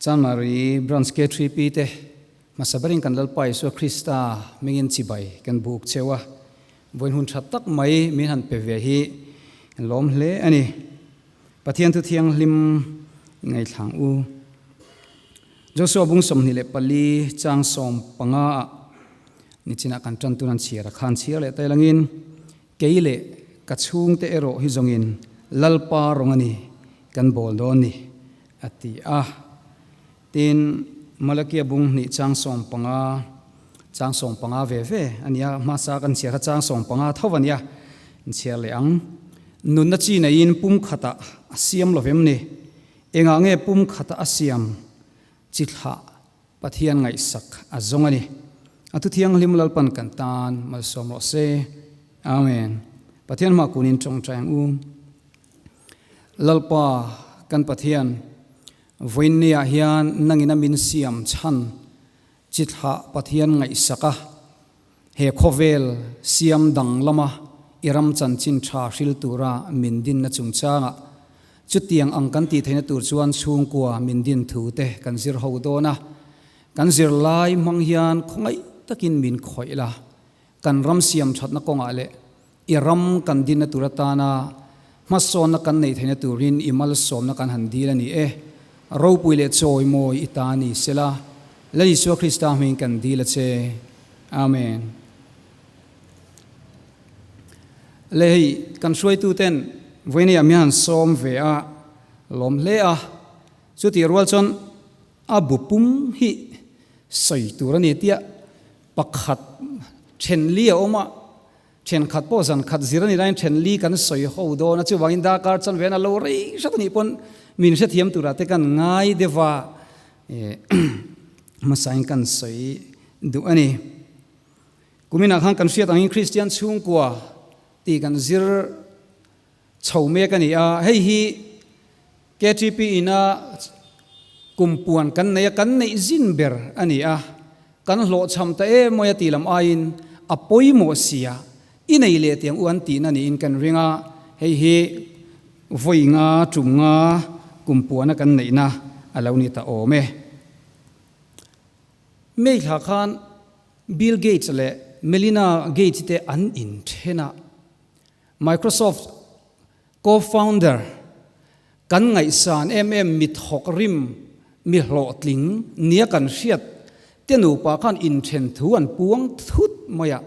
Chanmari Branch K3P te hmasa berin kan Lalpa Isua Krista hmingin chibai kan buk cheu a, vawiin hun tha tak mai min han pe ve hi kan lawm hle a ni. Pathian thu thianghlim i ngaithlang u. Joshua bung 24 chang 15 ah nichinah kan tan tun an chhiar a khan chhiar leh tail angin kei leh ka chhungte erawh hi zawngin Lalpa rawng a ni kan bawl dawn ni a ti a. Tin, Malakia bung hnih chang 15 chang 15 ve ve a nia, hmasa kan chhiar kha chang 15 tho a nia, in chhiar leh ang. Nunna chi neiin pum khatah a siam lo vem ni? Engah nge pum khata a siam chi thlah Pathian ngaihsak a zawng a ni? A thu thianghlim Lalpan kan tan malsawm rawh se. Amen. Pathian hmah kunin tawngtai ang u. Lalpa kan Pathian, vawiinniah hian nangin a min siam chhan chi thlah Pathian ngaihsak a, he khawvel siam dang lama i ram chanchin tha hril tura min dinna chungchangah chutiang ang kan tih theihna tur chuan chhungkua min din thu te kan zir ho dawn a, kan zirlai hmang hian khawngaih takin min khawih la, kan ram siam thatna kawngah leh I ram kan dinna tur atana hmasawnna kan neih theihna turin i malsawmna kan han dil a ni e. Ropui leh chawimawi i ta ni sela, Lal Isua Krista hmingin kan dil a che. Amen. Le hei kan hruaituten vawiinei ah mi han sawm ve a, lawm hle a, chutih rual chuan a bu pum hi sawi tur a ni tia pakhat then li a awm a, Thenkhat pawh zan khat zir a ni laiin then li kan sawi ho dawn a, chuvangin darkar chan ven a lo rei hrat a nih pawn min hrethiam turah te kan ngai deuh a, hmasain kan sawi duh a ni. Kuminah khan kan hriat angin Kristian chhungkua tih kan zir chho mek a ni a, hei hi KTP ina kumpuan kan nei a, kan neih zin ber a ni a, kan hlawhchham ta em mai a tih lam aiin a pawimawh sia, i nei leh tiang u an tihna niin kan ring a, hei hi vawi nga tum nga kumpuana kan neihna a lo ni ta awm e. May thla khan Bill Gates leh Melinda Gates te an inthen a, Microsoft Co-founder, Kan ngaihsan em em mi thawk rim, mi hlawhtling nia kan hriat te nupa khan inthen thu an puang thut mai a.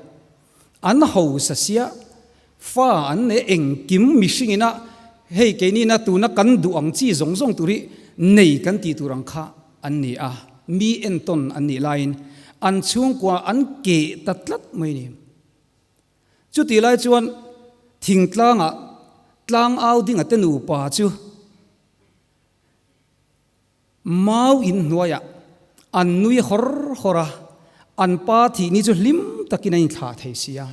An hausa sia, fa an nei engkim mihringin a, hei keinina tuna kan duh ang chi zawng zawng tur hi nei kan tih tur ang kha an ni a, mi entawn an nih laiin an chhungkua an keh ta tlat mai a ni. Chutih lai chuan thingtlangah tlangau dinga te nupa chu mau in hnuaiah an nui hawr hawr a, an pa thih ni chu hlim takin an inthlah thei si a.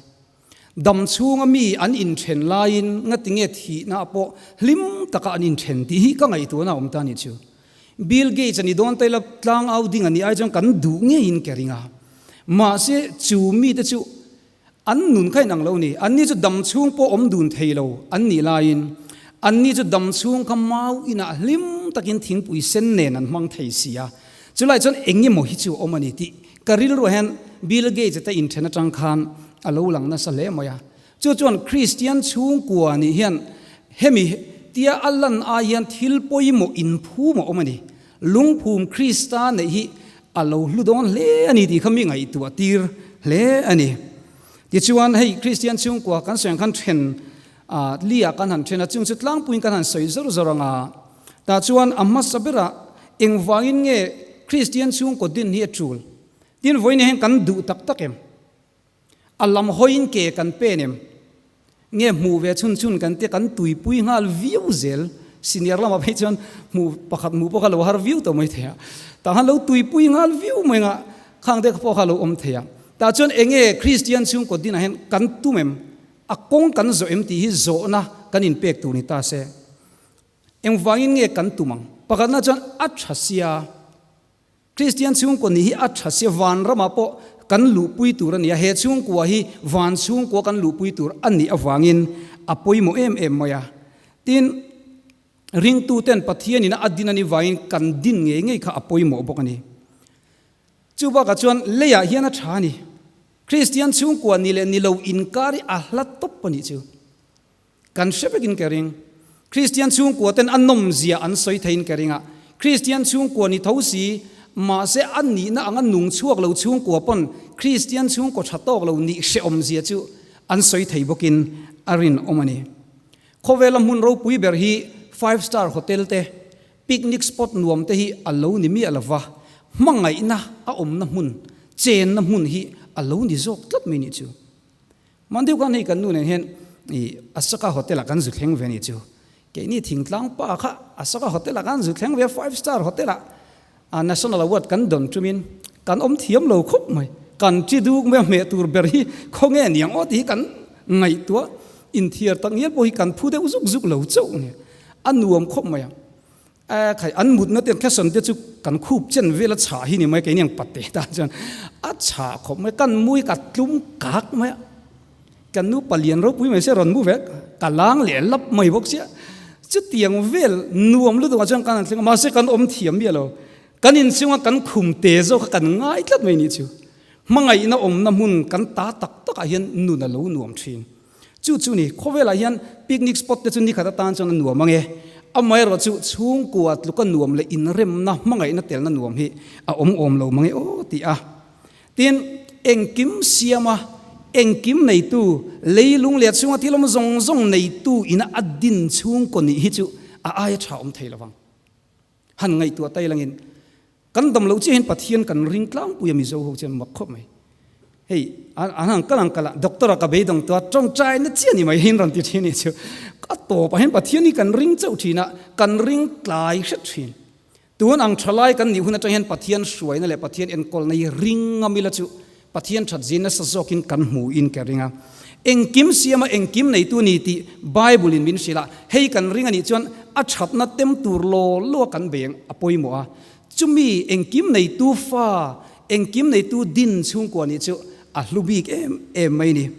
Dam chhunga mi an inthen laiin ngatinge thihna pawh hlim taka an inthen tih hi ka ngaihtuahna a awm ta a nih chu. Bill Gates a ni dawn taila tlangau ding a nih ai chuan kan duh ngeiin ka ring a. Mahse chu mite chu An nun kha inang lo ni. Anni chu dam chhung pawh awm dun thei lo an nih laiin anni chu dam chhung kha mau inah hlim takin thingpui sen nen an hmang thei si a. Chulai chuan eng emaw hi chu a awm a ni tih ka rilruah hian Bill Gates te inthen atang khan a lo lang nasa hle mai a. Chu chuan Kristian chhungkua nih hian hemi tia a lan ai hian thil pawimawh inphum a awm a ni. Lungphum Krista neih hi a lo hlu dawn hle a ni tih kha mi ngaihtuah tir hle a ni. Tichuan hei Kristian chhungkua kan sawi ang khan then ah li ah kan han then a, chung chu tlangpuiin kan han sawi zawr zawr ang a. Tah chuan a hmasa berah engvangin nge Kristian chhungkaw din hi a tul? Tin vawiin hian kan duh tak tak em? A lam hawiin ke kan pen em? Nge hmuh ve chhun chhun kan tia kan tuipui nghal viau zel. Senior lamah phei chuan hmuh pakhat hmuh pawh kha lo har viau tawh mai thei a. Tah khan lo tuipui nghal viau mai nga khang te pawh kha lo awm thei a. Tah chuan eng nge Kristian chhungkaw dinah hian kan tum em? A kawng kan zawh em tih hi zawhna kan inpek tur ni ta se. Engvangin nge kan tum ang? Pakhatna chuan a tha sia. Kristian chhungkua nih hi a tha sia, vanramah pawh kan luhpui tur a ni a, he chhungkua hi van chhungkua kan luhpui tur a nih avangin a pawimawh em em mai a. Tin, Ringtuten Pathian ina a din a ni vangin kan din ngei ngei kha a pawimawh bawk a ni. Chu bakah chuan leiah hian a tha a ni. Kristian chhungkua ni leh ni lo inkar hi a hla tawp a nih chu. Kan hre vekin ka ring. Kristian chhungkua ten a nawmzia an sawi theiin ka ring a. Kristian chhungkua ni tho si, mahse a nihna anga nung chhuak lo chhungkua pawn Kristian chhungkaw tha tawk lo nih hrehawmzia chu an sawi thei bawkin a rinawm a ni. Khawvela hmun ropui ber hi five star hotel te, picnic spot nuam te hi a lo ni miah lova, hmangaihna a awmna hmun, chenna hmun hi a lo ni zawk tlat mai nih chu. Mandiu khan hei kan nu nen hian i Asaka hotel ah kan zu thleng ve nih chu. Keini thingtlang pa kha Asaka hotel ah kan zu thleng ve a, five star hotel ah A National Award kan dawn tumin kan awm thiam lo khawp mai. Kan chi duk mai a hmeh tur ber hi khawnge niang aw tih hi kan ngaihtuah inthiar tak ngial pawh hi kan phu deuh zuk zuk lo chauh a ni. A nuam khawp mai a. E khai an mutna te an fashion te chu kan khup chen vel a chhah hi ni mai keini ang pate tan chuan a chhah khawp mai. Kan mui ka tlum kak mai a. Kan nu palian ropui mai sia rawn mu ve ka lang leh lap mai bawk sia. Chutiang vel nuam lutuk ah chuan kan han thleng a, mahse kan awm thiam miah lo. Kan inchhunga kan khum te zawk kha kan ngai tlat mai nih chu. Hmangaihna awmna hmun kan ta tak tak ah hian nun a lo nuam thin. Chu chu ni, khawvelah hian picnic spot te chu nikhat atan chuan a nuam ang e. Amaherawh chu chhungkua tluka nuam leh inremna hmangaihna telna nuam hi a awm awm lo mang e aw tih a. Tin, engkim siama engkim neitu, leilung leh chhunga thil awm zawng zawng neitu ina a din chhungkaw nih hi chu a aia tha awm thei lovang. Han ngaihtuah tai langin, kan dam loh chiah hian Pathian kan ring tlangpui a Mizo ho chuan mak khawp mai. Hei, an han kal ang kal a, doctor a ka beidawng tua tawngtaina chiah ni mai hian rawn ti thin a nih chu. A tawpah hian Pathian hi kan ring chauh thin a, kan ring tlai hret thin. Tun ang thalai kan nih hun atang hian Pathian hruaina leh Pathian enkawlna hi ring ngam ila chu Pathian that zin nasa zawkin kan hmu in ka ring a. Engkim siama engkim neitu ni tih Bible in min hrilh a, hei kan ring anih chuan a thatna tem tur law law a kan bei ang a pawimawh a. Chumi engkim neitu fa, engkim neitu din chhungkua nih chu a hlu bik em em mai ni.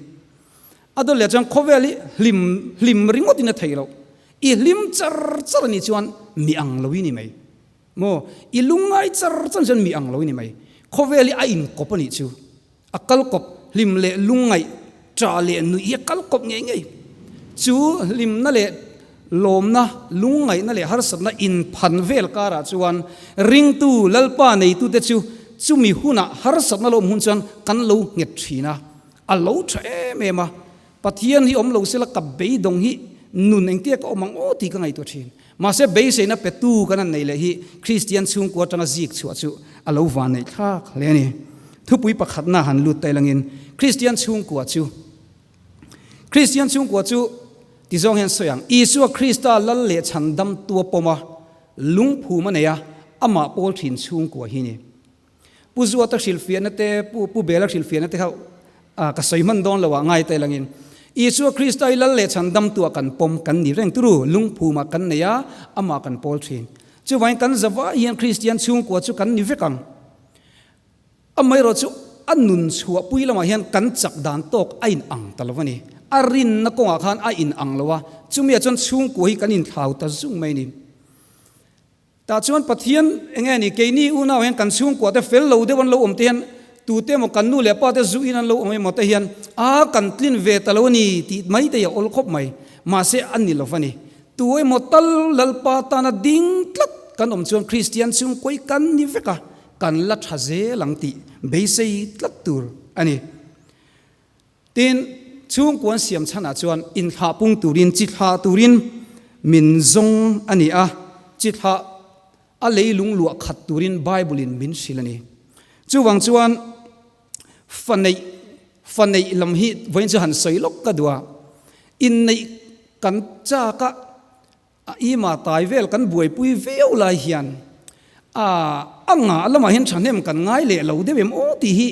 A dawt leh chuan khawvel hi hlim hlim ringawt in a theih loh. I hlim char char anih chuan mi ang lo i ni mai. Maw? I lungngai char char chuan mi ang lo i ni mai. Khawvel hi a inkawp anih chu. A kal kawp hlim leh lungngaih, ṭah leh nuih hi a kal kawp ngei ngei. Chu hlimna leh lawmna, lungngaihna leh harsatna inphan vel karah chuan ringtu Lalpa neitute chu chumi hunah harsatna lo awm hun chuan kan lo nghet ṭhin a. A lo ṭha em em a, Pathian hi awm lo sela ka beidawng hi nun engtia ka awm ang aw tih ka ngaihtuah ṭhin. Mahse beiseina petu kan han nei leh hi Kristian chhungkua aṭanga zik chhuah chu a lo van neih thlak hle a ni. Thupui pakhatna han lut ta ilangin Kristian chhungkua chu Kristian chhungkua chu ti zawng hian sawi ang, Isua Krista lal leh chhandam tua pawma lungphum a nei a, amah pawl ṭhin chhungkua hi ni. Pu Zuata hrilhfiahna te, Pu Pu Bela hrilhfiahna te kha ka sawi hman dawn lo ah ngai ta ilangin Isua Krista hi lal leh chhan damtuah kan pawm kan ni reng turu lungphumah kan nei a, amah kan pawl thin. Chuvangin kan zavai hian Kristian chhungkua chu kan ni vek ang. Amaherawh chu a nun chhuahpui lamah hian kan chak dan tawk a in ang ta lo a ni. A rinna kawngah khan a in ang lo a, chumiah chuan chhungkua hi kan inthlau ta zung mai a ni. Tah chuan Pathian eng nge ni, keini unau hian kan chhungkua te fel lo deuh an lo awm te hian tute emaw kan nu leh pa te zuin an lo awm emaw te hian a kan tlin ve ta lo a ni tih mai te hi a awl khawp mai. Mahse a ni lo va ni. Tu emaw tal Lalpa tana ding tlat kan awm chuan Kristian chhungkuai kan ni vek a, kan la tha zel ang tih beisei tlat tur a ni. Tin, chhungkuan siam chhanah chuan inthlah pung turin, chi thlah turin min zawng a ni a, chi thlah a leilung luah khat turin Bible-in min hrilh a ni. Chuvang chuan fa neih, fa neih lam hi vawiin chu han sawi lawk ka duh a, inneih kan chak a, A ima tai vel kan buaipui viau lai hian a a ngah lamah hian thahnem kan ngai leh lo deuh em aw tih hi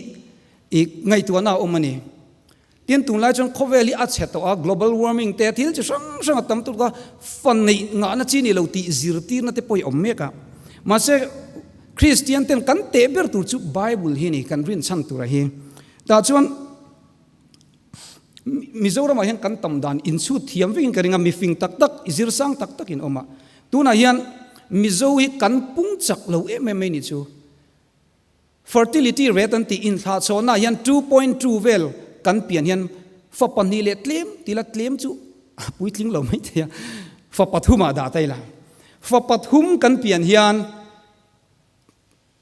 i ngaihtuahna a awm a ni. Tin, tunlai chuan khawvel hi a chhe tawh a, global warming te thil chi hrang hrang a tam tuk a, fa neih ngahna chi ni lo tih zirtirna te pawh hi a awm mek a. Mahse, Kristian ten kan teh ber tur chu Bible hi a ni, kan rinchhan tura hi. Tah chuan. Mizoramah hian kan tam dan inchhut thiam vekin ka ring a, mifing tak tak, zir sang tak takin awm a. Tunah hian Mizo hi kan pung chak lo em em mai ni chu. Fertility rate an tih inthlahchhawnah hian 2.2 vel kan pian hian fa pahnih leh tlem tila tlem chu a puitling lo mai thei a, fa pathumah dah ta ila. Fa pathum kan pian hian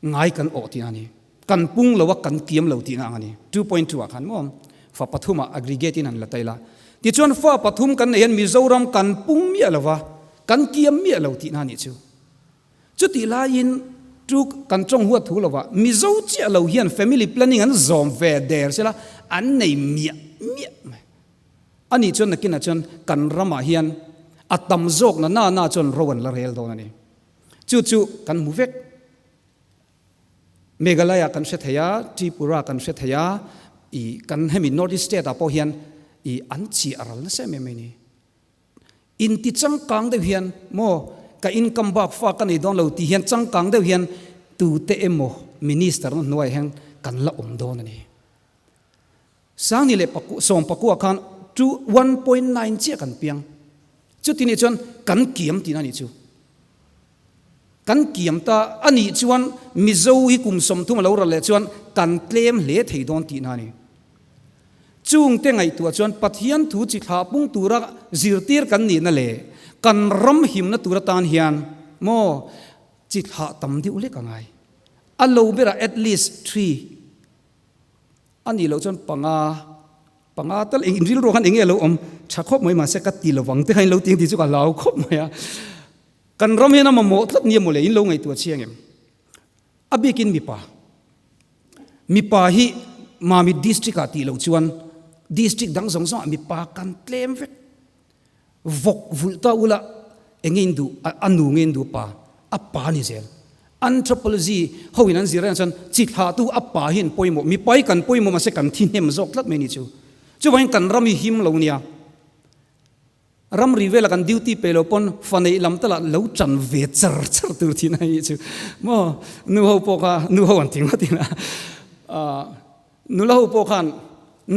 ngai kan awh tihna a ni. Kan pung lo a, kan kiam lo tihna ang a ni. 2.2 ah khan maw fa pathumah aggregate in han la ta ila. Tichuan fa pathum kan neih hian Mizoram kan pung miah lo va, kan kiam miah lo tihna a nih chu. Chutih laiin chu kan tawng huat thu lovah Mizo chiah lo hian family planning an zawm ve der sela an nei miah miah mai. Ani chuan nakinah chuan kan ramah hian a tam zawk na na na chuan ro an la rel dawn a ni. Chu chu kan hmu vek. Meghalaya kan hre thei a, Tripura kan hre thei a, i kan hemi North East state ah pawh hian i an chiah ral nasa em em mai a ni. Inti changkang deuh hian maw ka income bak fa ka nei dawn lo tih hian changkang deuh hian tute emaw minister na hnuaiah hian kan la awm dawn a ni. Sangni leh paku sawm pakua khan two 1.9 chiah kan piang. Chuti nih chuan kan kiam tihna nih chu. Kan kiam ta a nih chuan Mizo hi kum 30 a lo ral leh chuan kan tlem hle thei dawn tihna a ni. Chungte ngaihtuah chuan Pathian thu chi thlah pung tura zirtir kan nihna leh kan ram himna tur atan hian maw chi thlah tam deuh lek a ngai. A lo berah at least three a nih loh chuan panga panga tal eng inrilru khan enge a lo awm tha khawp mai mahse ka ti lovang te kha in lo ti ang tih chu ka hlau khawp mai a. Kan ram hian a mamawh tlat nia mawle in lo ngaihtuah chiang em? A bikin mipa. Mipa hi Mamit district ah tih loh chuan district dang zawng zawng ah mipa kan tlem vek. Vawk vulh ta ula enge in duh a nu nge in duh pa a pa ni zel. Anthropology ho in an zir reng chuan chi thlah tu a pa hi an pawimawh mipa hi kan pawimawh mahse kan thi hnem zawk tlat mai ni chu. Chuvangin kan ram hi him lo nia. Ramri vela kan duty pe lo pawn fa neih lam te lah lo chan ve char char tur thin a hi chu maw nu ho pawh kha nu ho an ti ngawt ina nula ho pawh khan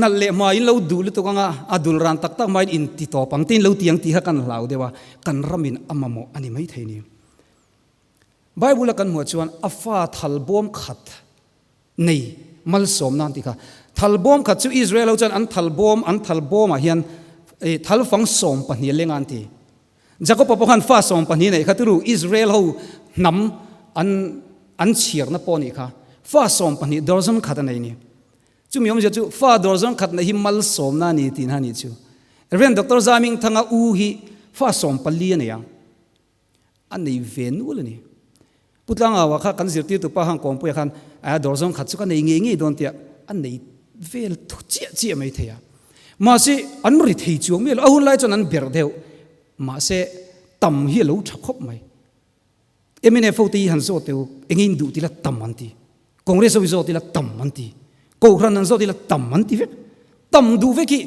nalh leh hma in lo duh lutuk anga a dul ran tak tak hmain in ti tawp ang te in lo ti ang tih kha kan hlau deuh a kan ramin a mamawh a ni maithei ni. Bible a kan hmuh chuan a fa thal bawm khat nei malsawm nan tih kha. Thal bawm khat chu Israel ho chuan an thal bawm an thal bawmah hian thal fang 12 a leng a an ti. Jakob-a pawh khan fa 12 neih kha turu Israel ho hnam an an chhiarna pawh a nih kha. Fa 12 dawrzawn khat a nei ni. Chumi awmzia chu fa dawrzawn khat neih hi malsawmna a ni tihna a nih chu. Rev. Doctor Zaimingthanga u hi fa 14 a nei ang. A nei ve nual a ni. Pu Tlangau-a kha kan zirtirtu pa khan Kawmpuia khan a dawr zawng khat chu ka nei ngei ngei dawn tia a nei vel thu chiah chiah mai thei a. Mahse an ri thei chuang miah lo, a hun lai chuan an berh deuh. Mahse tam hi a lo tha khawp mai. MNF ho te hi han zawt teh u, enge in duh tila tam an ti. Congress ho hi zawt ila tam an ti. Kohhran an zawt ila tam an ti vek. Tam duh vek hi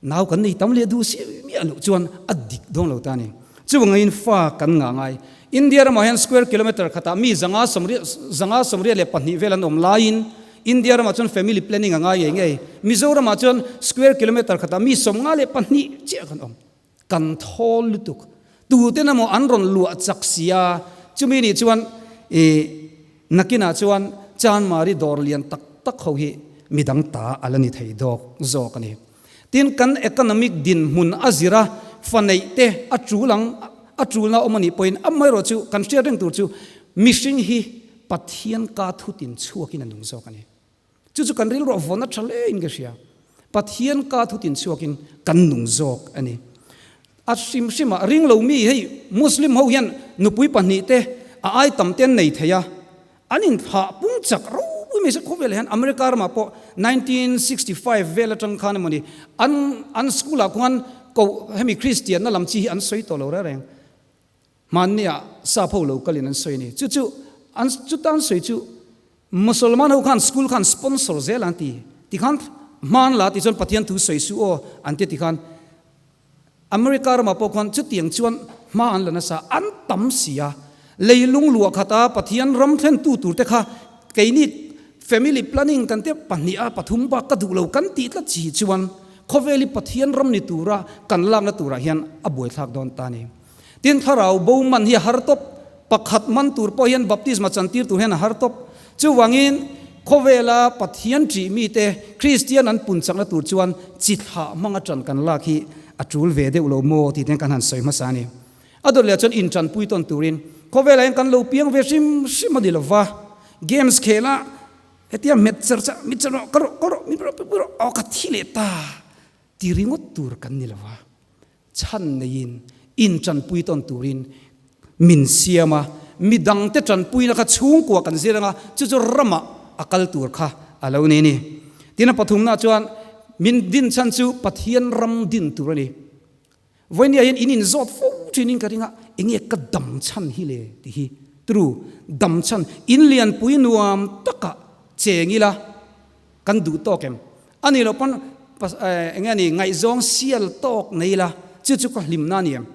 Nau kan nei tam leh duh si miah loh chuan a dik dawn lo ta a ni. Chuvangin fa kan ngah ngai. India ramah hian square kilometre khatah mi 582 vel an awm laiin India ramah chuan family planning a ngai ngei ngei. Mizoramah chuan square kilometre khatah mi 52 chiah kan awm. Kan thawl lutuk. Tuten emaw an rawn luah chak si a, chumi nih chuan i nakinah chuan Chanmari dawr lian tak tak ho hi midang ta a la ni thei dawk zawk a ni. Tin, kan economic dinhmun a zir a, fa neih te a tul ang, a tulna awm a nih pawhin amaherawh chu kan hriat reng tur chu mihring hi Pathian ka thutin chhuakin a nung zawk a ni. Chu chu kan rilru a vawn a tha hle in ka hria. Pathian ka thu tin chhuakin kan nung zawk a ni. A hrim hrimah ring lo mi hei Muslim ho hian nupui pahnih te a ai tam te an nei thei a, an inthlah pung chak ropui mai se khawvel hian America ramah pawh 1965 vel atang khan emawni an an school ah khuan ko hemi Christian na lam chi hi an sawi tawh lo reng reng. Hmanni ah sap ho lo kalin an sawi a ni. Chu chu an chuta an sawi chu Musalman ho khan school khan sponsor zel an ti. Ti khan hman la ti chuan Pathian thu sawi suh aw an ti ti khan America ramah pawh khuan chutiang chuan hma an la nasa an tam si a. Leilung luah khata Pathian ram thlentu tur te kha keini family planning kan te pahnih a pathum bak ka duh lo kan tih tlat chi chuan khawveli Pathian ram ni tura kan lakna turah hian a buaithlak dawn ta a ni. Tin, thlarau bo man hi a har tawp. Pakhat man tur pawh hian baptisma chantir tur hian a har tawp. Chuvangin, khawvela Pathian ṭih mite Kristian an pun chakna tur chuan chi thlah hmanga ṭan kan lak hi a ṭul ve deuh lo maw tih te kan han sawi hmasa a ni. A dawt leh chuan inṭanpui tawn turin khawvelah hian kan lo piang ve hrim hrim a ni lo va, games khela hetia hmet cher che mit cher rawh ka rawh ka rawh min rawh pui rawh aw ka thi leh ta ti ringawt tur kan ni lo va. Chhan neiin inṭanpui tawn turin min siam a, midangte ṭanpuina kha chhungkua kan zir anga chu chu ramah a kal tur kha a lo ni a ni. Tin a pathumna chuan min din chhan chu Pathian ram din tur a ni. Vawinia hian in inzawt fo ṭhinin ka ring a, enge ka dam chhan hi le tih hi. True, dam chhan in lianpui nuam takah cheng ila kan duh tawk em? A nih loh pawn enge a ni ngaihzawng sial tawk nei ila chu chu ka hlimna a ni em?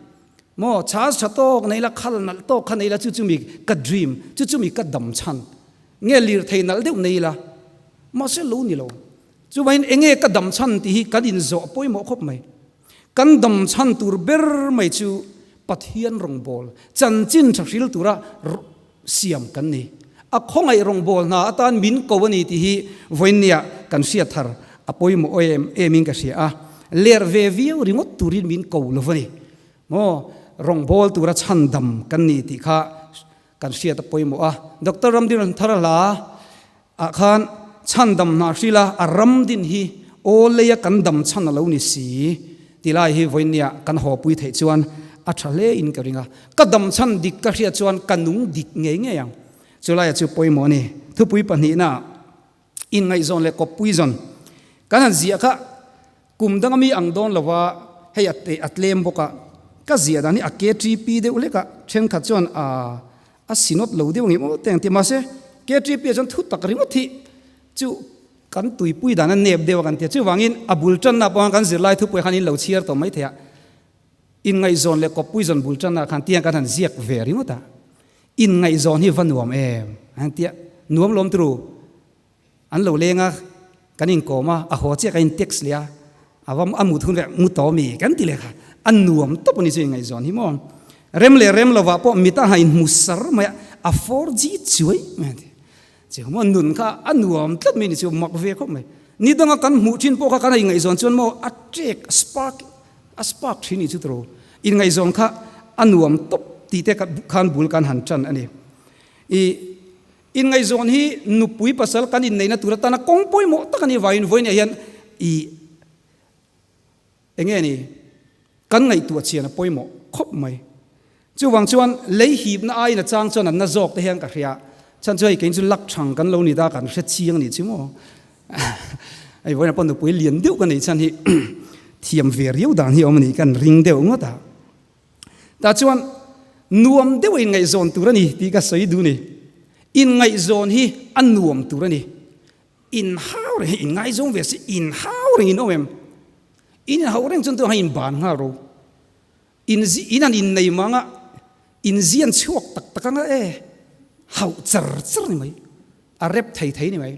Maw chance tha tawk nei ila khal nalh tawk kha nei ila chu chu mi ka dream chu chu mi ka dam chhan nge lirthei nalh deuh nei ila mahse lo ni lo. Chuvangin enge ka dam chhan tih hi kan inzawh pawimawh khawp mai. Kan dam chhan tur ber mai chu Pathian rawngbâwl, chanchin tha hril tura siam kan ni. A khawngaih rawngbâwl hna atan min ko a ni tih hi vawiinniah kan hriat thar a pawimawh em emin ka hria a. Ler ve viau ringawt turin min ko lo va ni. Maw rawngbâwl tura chhandam kan ni tih kha kan hriat a pawimawh a. Doctor Ramdin Thar hla Ah khan chhandam hna hril a, a ram din hi aw leia kan dam chhan a lo ni si ti lai hi vawinia kan hawpui theih chuan a tha hle in ka ring a. Ka dam chhan dik ka hriat chuan ka nung dik ngei ngei ang. Chu laia chu pawimawh a ni. Thupui pahnihna inngaihzawn leh kawppui zawn kan han ziah kha kum danga mi ang dawn lova hei a a tlem bawk a, ka ziah dan hi a KTP deuh hlek a, thenkhat chuan a A sinawt lo deuh ngei maw teng ti mahse KTP ah chuan thu tak ringawt hi chu kan tuipui dan a nep deuh a kan ti a chuvangin a bul tanna pawh khan kan zirlai thupui khan in lo chhiar tawh mai thei a inngaihzawn leh kawppui zawn bul tanna khan tiang kan han ziak ve ringawt a inngaihzawn hi va nuam em an tia nuam lawm turu An lo leng a, kan inkawm a, a haw chiah kan in text leh a, a va a mut hun leh mu tawh mi kan ti leh kha, a nuam tawp a ni chu inngaihzawn hi maw. Rem leh rem lovah pawh mit a han inhmu sar mai a, a 4G chuai mai a ti. Chu maw nun kha a nuam tlat mai a ni chu, mak ve khawp mai. Ni danga kan hmuh thin pawh kha kan inngaihzawn chuan maw a ṭek, a spark, a spark thin a ni chu tawh. Inngaihzawn kha a nuam tawp tih te khan bul kan han ṭan a ni. I. Inngaihzawn hi nupui pasal kan inneihna tur atana kawng pawimawh tak a nih vangin vawiinah hian i enge ni kan ngaihtuah chian a pawimawh khawp mai. Chuvang chuan lei hipna aiin a chang chuan an na zawk te hian ka hria. Chhan chu hei kei chu lak thang kan lo ni ta kan hre chiang a nih chu maw. Hei vawiinah pawh nupui lian deuh ka neih chhan hi thiam ve riau dan hi a awm a nih kan ring deuh ngawt a. Tah chuan nuam deuh a inngaihzawn tur a ni tih ka sawi duh ni. Inngaihzawn hi a nuam tur a ni. Inhau reng hi inngaizawng ve si, inhau reng in awm em? In inhauh reng chuan tunah inban nghal ro. In in an innei mang a, inzian chhuak tak tak anga e, hauh char char ni mai, a rep thei thei ni mai.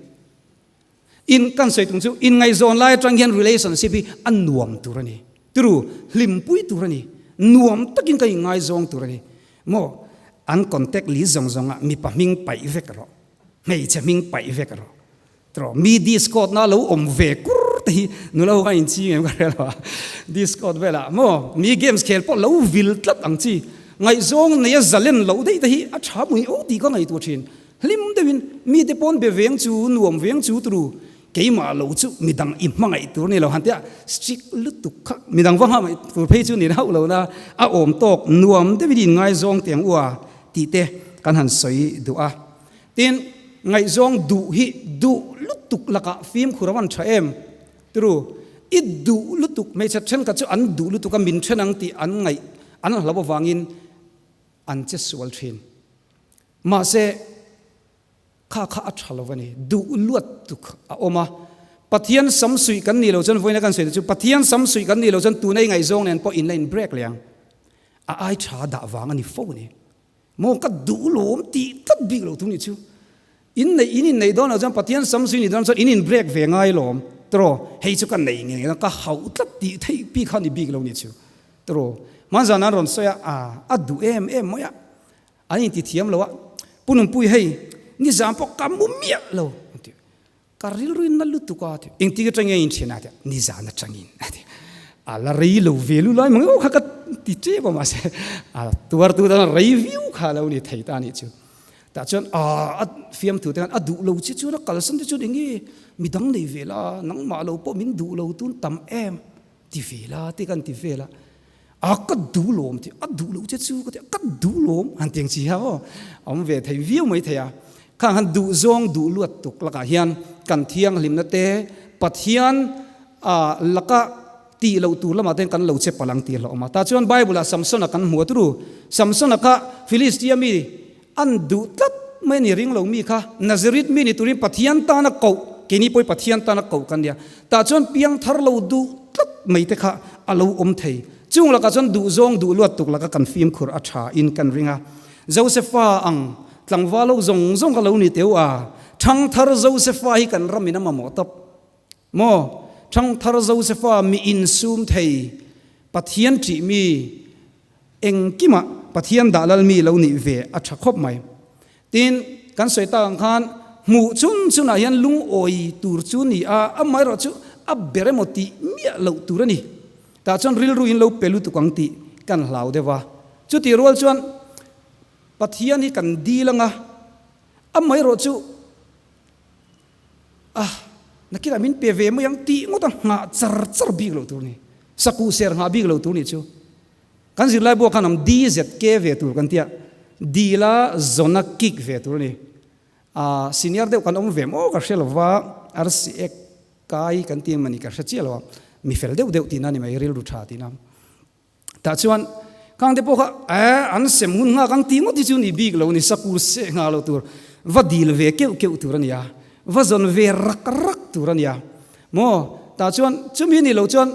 In kan sawi tum chu inngaihzawn lai atang hian relationship hi a nuam tur a ni. Turu, hlimpui tur a ni. Nuam takin ka inngaizawng tur a ni. Maw, an contact list zawng zawngah mipa hming paih vek rawh, hmeichhe hming paih vek rawh. Tiraw, mi discord na lo awm ve kur te hi nula ho khan inching em ka hre lo a. Discord velah maw, mi games khel pawh lo vil tlat ang chi. Ngaihzawng neia zalen loh daih te hi a tha mui o tih ka ngaihtuah thin. Hlim deuhin mite pawn be veng chu nuam veng chu turu keimah lo chu midang i hmangaih tur ni lo han tia strict lutuk kha midang va hmangaih tur phei chu ni hauh lo na a awm tawk nuam deuhin in ngaizawng teng ua tih te kan han sawi duh a. Tin, ngaihzawng duh hi duh lutuk lakah fimkhur a van tha em turu i duh lutuk hmeichhe thenkhat chu an duh lutuk a min then ang tih an ngaih an hlauh avangin an che sual thin. Mahse, kha kha a tha lo a ni. Duh luat tuk a awm a. Pathian sam suih kan nih lo chuan vawiina kan sawi te chu Pathian sam suih kan nih lo chuan tuna i ngaihzawng nen pawh in la in break leh ang. A ai tha dah vang a ni fo a ni. Maw ka duh lawm tih tlat bik lo thung nih chu. In neih in inneih dawn lo chuan Pathian sam suih nih dawn chuan in in break ve ngai lawm. Tiraw, hei chu ka nei ngei ang ka hauh tlat tih theih bik kha ni bik lo nih chu. Tiraw. Hmanzan an rawn sawi a, a a duh em em mai a, an inti thiam lo a, Pu Nunpui hei nizan pawh ka mu miah lo an ti. Ka rilruin na lutuk a ti. Engtik atang nge in thian a ti a, nizan atangin a ti. A la rei lo ve lu lai mang kha ka ti tep a mahse a tuartu tan a rei viau kha lo ni thei ta a nih chu. Tah chuan a a fiamthu te khan a duh lo che chuan a kalsan te chuan enge midang nei ve la nangmah lo pawh min duh lo tun tam em ti ve la te kan ti vel a, a ka duh lawm ti a duh lo che chu ka ti a ka duh lawm han ti ang chi ha aw a awm ve thei viau mai thei a. Khang han duh zawng duh luat tuk lakah hian kan thianghlimna te Pathian a laka tih loh tur lamah te kan lo che palh ang tih a hlauhawm a. Tah chuan Bible ah Samsona kan hmu a turu. Samsona kha Philistia mi an duh tlat mai a ni ring lo mi kha Nazareth mi ni turin Pathian tana koh keini pawhin Pathian tana koh kan nia. Tah chuan piangthar lo duh tlat mai te kha a lo awm thei. Chung lakah chuan duh zawng duh luat tuk laka kan fimkhur a tha in kan ring a. Josefa ang tlangval ho zawng zawng kha lo ni teu a, Thangthar Josefa hi kan ramin a mamawh tawp. Maw? Thangthar Josefa mi insum thei, Pathian ṭih mi, engkimah Pathian dah lal mi lo nih ve a ṭha khawp mai. Tin, kan sawi tak ang khan hmuh chun chunah hian lungawi tur chu ni a, amaherawh chu a ber emaw tih miah loh tur a ni. Tah chuan rilru in lo pe lutuk ang tih kan hlau deuh a. Chutih rual chuan Pathian hi kan dil anga, amaherawh chu a nakinah min pe ve mai ang tih ngawt a nghah char char bik loh tur a ni. Sakuh ser nghah bik loh tur a nih chu. Kan zirlai buak khan am DZK ve tur kan tia, dila zawna kick ve tur a ni. A senior deuh kan awm ve maw ka hre lova, RCA kai kan ti emaw ni ka hre chiah lo a, mi fel deuh deuh tihna a ni mai, rilru tha tihna. Tah chuan khang te pawh kha eh an sem hun nghak ang tih ngawt hi chu ni bik lo ni, sakur seh nghah loh tur, va dil ve keuh keuh tur a ni a, va zawn ve rak rak tur a ni a maw? Tah chuan chumi ni lo chuan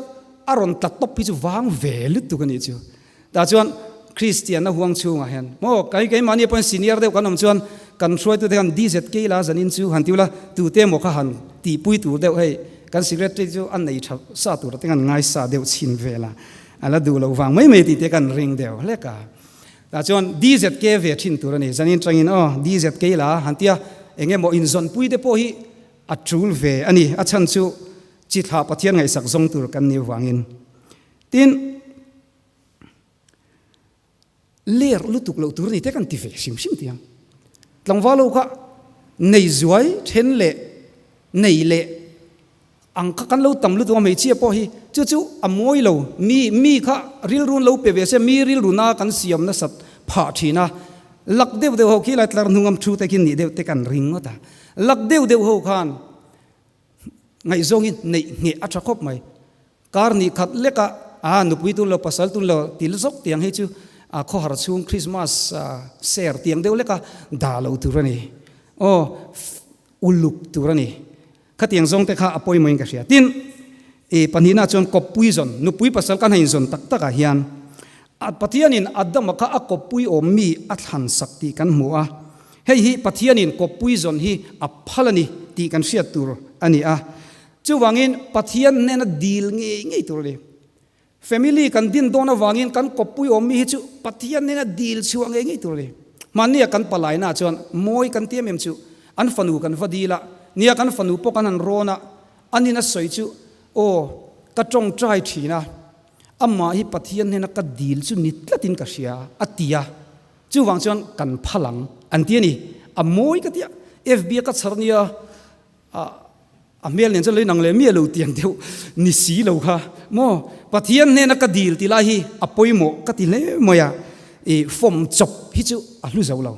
a rawn tla tawp hi chu vang ve lutuk a nih chu. Tah chuan Kristianna huang chhungah hian maw kai keimahni pawhin senior deuh kan awm chuan kan hruaitute khan DZK la zanin chu han ti ula tute emaw kha han tihpui tur deuh hei kan secretary chu a nei tha sa tur te kan ngai sa deuh chhin vel a, a la duh loh vang mai mai tih te kan ring deuh hlek a. Tah chuan DZK ve thin tur a ni zanin tangin aw DZK la han tia eng emaw inzawnpui te pawh hi a tul ve a ni a chhan chu chi thlah Pathian ngaihsak zawng tur kan nih vangin. Tin. Ler lutuk loh tur a ni te kan ti ve hrim hrim tiang. Tlangval ho kha nei zuai then leh nei leh ang kha kan lo tam lutuk a hmeichhia pawh hi chu chu a mawi lo mi mi kha rilru lo pe ve se mi rilru na kan siam nasat phah thin a lak deuh deuh ho khi lai tlar hnung am thu te khi nih deuh te kan ring ngawt a lak deuh deuh ho khan Ngaihzawngin neih ngheh a tha khawp mai. Kar nih khat leka a nupui tun lo pasal tun lo til zawk tiang hi chu a khawhar chhung Christmas ser tiang deuh leka dah lo tur a ni. Aw uluk tur a ni. Khatiang zawng te kha a pawimawhin ka hria. Tin, i pahnihna chuan kawppui zawn, nupui pasal kan han inzawn tak takah hian Pathianin Adama kha a kawppui awm mi a thlan sak tih kan hmu a. Hei hi Pathianin kawppui zawn hi a phal a ni tih kan hriat tur a ni a. Chuvangin Pathian hnena dil ngei ngei tur a ni. Family kan din dawn avangin kan kawppui awmmi hi chu Pathian hnena dil chhuah ngei ngei tur a ni. Hmannia kan palaina chuan mawi kan ti em em chu an fanu kan va dil a, nia kan fanu pawh kan han rawn a, anin a sawi chu aw ka tawngtai thin a, amah hi Pathian hnena ka dil chu ni tlatin ka hria a ti a. Chuvang chuan kan phal ang an ti a ni. A mawi ka ti a, FB a ka chhar nia, a a hmel nen chuan lo inang leh miah lo tiang deuh ni si lo kha maw. Pathian hnena ka dil ti lai hi a pawimawh ka ti hle mai a, i fawm chawp hi chu a hlu zo lo.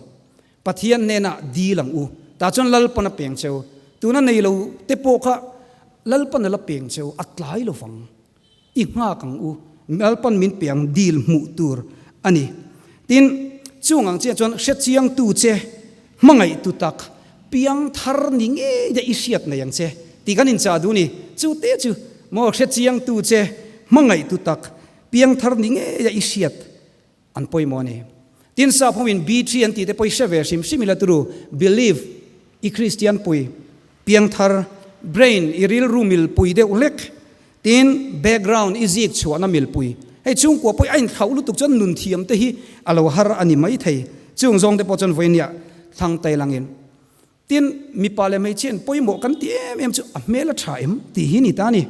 Pathian hnena dil ang u, tah chuan Lalpan a peng cheu. Tuna nei lo te pawh kha Lalpan a la peng cheu, a tlai lo vang. I nghak ang u, Lalpan min pe ang dil hmuh tur a ni. Tin, chung ang chiah chuan hrechiangtu che, hmangaihtu tak, piang thar ni ngei daih i hriat nei ang che tih kan inchah duh a ni. Chu te chu maw hrechiangtu che, hmangaihtu tak, piang thar ni ngei daih i hriat An pawimawh a ni. Tin, sap hoin B3 an tih te pawh i hre ve hrim hrim ila turu, believe, i Kristian pui, piangthar, brain, i rilru milpui deuh hlek, tin, background, i zik chhuahna milpui. Hei chhungkua pawh hi a inthlauh lutuk chuan nun thiam te hi a lo har a ni maithei. Chung zawng te pawh chuan vawinia thlang tai langin. Tin, mipa leh hmeichhia in pawimawh kan ti em em chu a hmel a tha em tih hi ni ta a ni.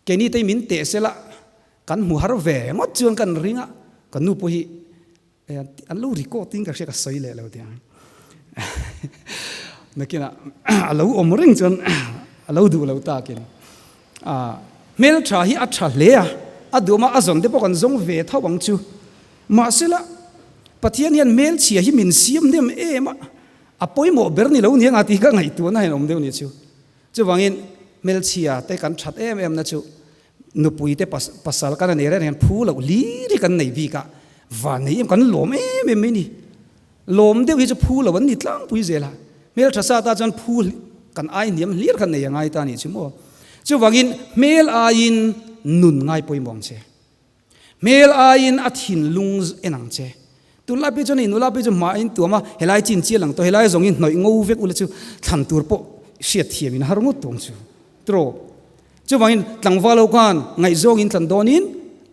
Keini te hi min teh sela kan hmu har ve ngawt chuan kan ring a, ka nu pawh hi an lo record in ka hria ka sawi leh lo tih ang. Nakinah a lo awm reng chuan a lo duh lo takin hmel tha hi a tha hle a, a duhawm a, a zawn te pawh kan zawng ve tho ang chu. Mahsela, Pathian hian hmelchhia hi min siam hnem em a, a pawimawh ber ni lo nia nga tih ka ngaihtuahna hian awm deuh ni chu. Chuvangin hmelchhia te kan that em em na chu nupui te pasal kan a nei reng hian phu loh hlir hi kan nei bik a, van nei em kan lawm em em mai ni. Lawm deuh hi chu phu loh an ni tlangpui zel a, hmeltha sa ta chuan phu kan ai hniam hlir kha nei a ngai ta a nih chu maw. Chuvangin hmel aiin nun ngai pawimawh ang che. Hmel aiin a thinlung en ang che. Tunlai phei chuan hei nula phei chu hma in tuam a, helai chin chial ang tawh, helai zawng in hnawih ngo vek ula chu thlan tur pawh hriat thiam in har ngawt tawng chu. Tiraw? Chuvangin tlangval ho khan ngaihzawng in tlan dawnin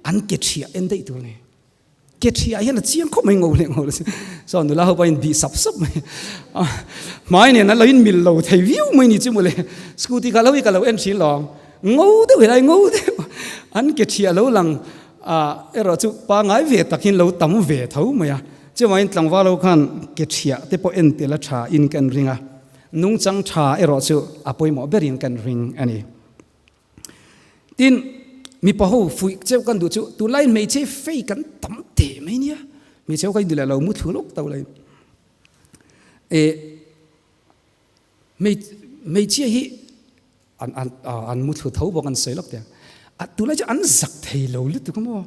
an ke thiah en daih tur a ni. Ke thiah hian a chiang khawp mai ngo leh ngo la chu. Saw nula ho pawhin bih sap sap mai. Hmai nen an lo in mil lo thei viau mai ni chu mawle. Scooty kha lo hi ka lo en thin lo. Ngo deuh helai ngo deuh an ke thiah lo lang ah erawh chu pangai ve takin lo tam ve tho mai a. Chuvangin tlangval ho khan ke thiah te pawh en tel a tha in kan ring a, nungchang tha erawh chu a pawimawh berin kan ring a ni. Tin, mipa ho fuih cheu kan duh chu tunlai hmeichhe fei kan tam teh mai nia, hmeichhe ho kha in duh leh lo mu thlu lawk tawh lo. Eh hmeichhia hi An an an mu thlu tho bawk an sawi lawk teh a. Tunlai chu an zak thei lo lutuk a maw?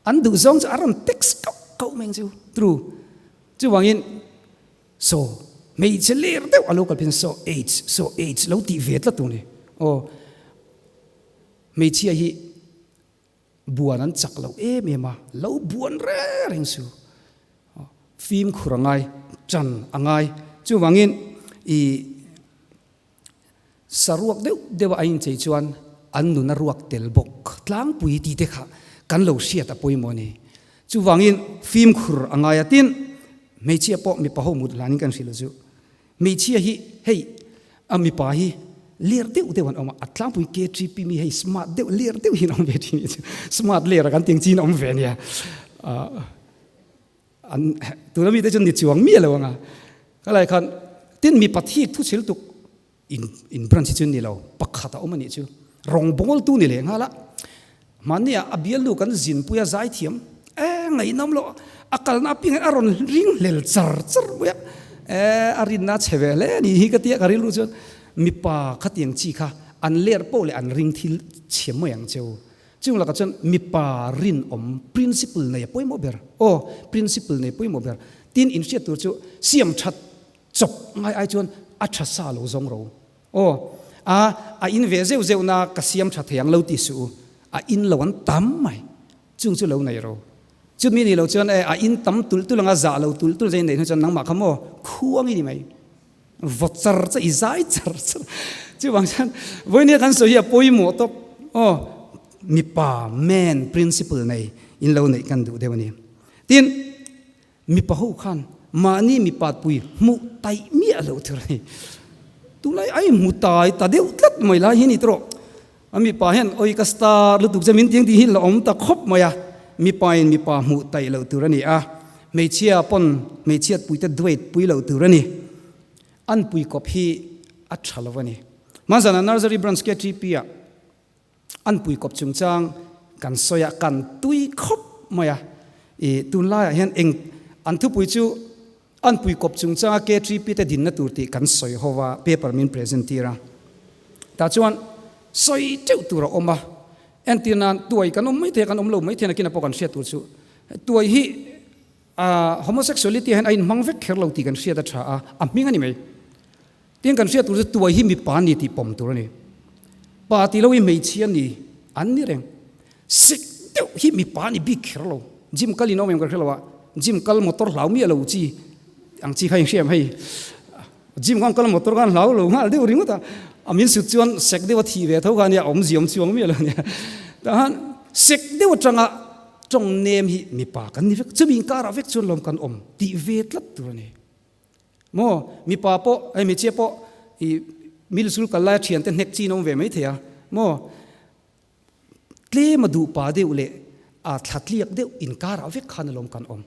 An duh zawng chu a rawn text kauh kauh mai ang chu. True. Chuvangin saw hmeichhe ler deuh a lo kal phei chuan saw aids saw aids lo tih ve tlat tur a ni. Aw hmeichhia hi buan an chak lo em em a, lo buan reng reng su. Fimkhur a ngai, ṭan a ngai. Chuvangin ih. Saruak deuh deuha a inchei chuan an nun a ruak tel bawk tlangpui tih te kha kan lo hriat a pawimawh a ni. Chuvangin fimkhur a ngai a, tin hmeichhia pawh mipa ho mut hlanin kan hrilh chu hmeichhia hi hei a mipa hi ler deuh deuh an awm a, a tlangpui KTP mi hei smart deuh ler deuh hian a awm ve thin a ni chu, smart ler a kan tih ang chiin a awm ve a nia. An tuna mite chu ni chuang miah lo anga ka lai khan tin mipa thik thu chhil tuk in in branch hi chu ni lo pakhat a awm a nih chu rawngbawl tu ni leh nghal a mahni ah a bialnu kan zinpui a zai thiam e ngaihnawm loh a kalna apiang hian a rawn ring hlel char char mai a e a rinna a chhe ve hle a nih hi ka tia ka rilru chuan mipa khatiang chi kha an ler poh leh an ring thil chhe mai ang cheu. Chung lakah chuan mipa rinawm principle nei a pawimawh ber. Aw, principle nei pawimawh ber. Tin, inhriat tur chu siam that chawp ngai ai chuan a tha sa lo zawng ro. Aw, a, a in ve zeuh zeuh na ka siam tha thei ang lo ti suh u. A in lo an tam mai. Chung chu lo nei ro. Chumi ni lo chuan e, a in tam tulh tulh anga zah lo tulh tulh zai neih hnu chuan nangmah kha maw khuang i ni mai. Vawt char char i zai char char chuvang chuan vawinia kan sawi hi a pawimawh tawp aw mipa man principle nei in lo neih kan duh deuh a ni tin mipa ho khan mahni mipa pui hmuh taih miah loh tur a ni tunlai ai hmu tai ta deuh tlat mai lai hi ni tawh a mipa hian oi ka star lutuk che min tiang tih hi la awm ta khawp mai a mipa in mipa hmuh taih loh tur a ni a Hmeichhia pawn hmeichhiat puite duet pui loh tur a ni. An pui kawp hi a tha lo a ni. Hmanzana Nursery Branch KTP ah an pui kawp chungchang kan sawi a, kan tui khawp mai a. I tunlaiah hian eng an thupui chu an pui kawp chungchanga KTP te dinna tur tih kan sawi ho a, paper min present tir a. Tah chuan sawi teuh tur a awm a. Entir nan tuai kan awm maithei a, kan awm lo maithei a, nakinah pawh kan hriat tur chu Tuai hi homosexuality ah hian a inhmang vek kher lo tih kan hriat a tha a, a hming a ni mai. Tin kan hriat tur chu tuai hi mipa a ni tih pawm tur a ni. Pa tih lo hi hmeichhia ni an ni reng. Sik deuh hi mipa a ni bik kher lo. Gym kal in awm em kan hre lo a, gym kal motor hlau miah lo chi ang chi kha in hria em hei. Gym khan kal motor khan hlau lo nghal deuh ringawt a, a min sut chuan sek deuh a thih ve tho kha ania, awmzia awm chuang miah lo ania. Tah khan. sek deuh atanga tawng nem hi mipa kan ni vek, chumi inkarah vek chuan lawm kan awm tih ve tlat tur a ni. Maw, mipa pawh hei hmeichhia pawh ih middle school kal laia thiante hnek chin a awm ve maithei a, maw tlema duh pa deuh leh a thla tliak deuh inkarah vek khan alawm kan awm,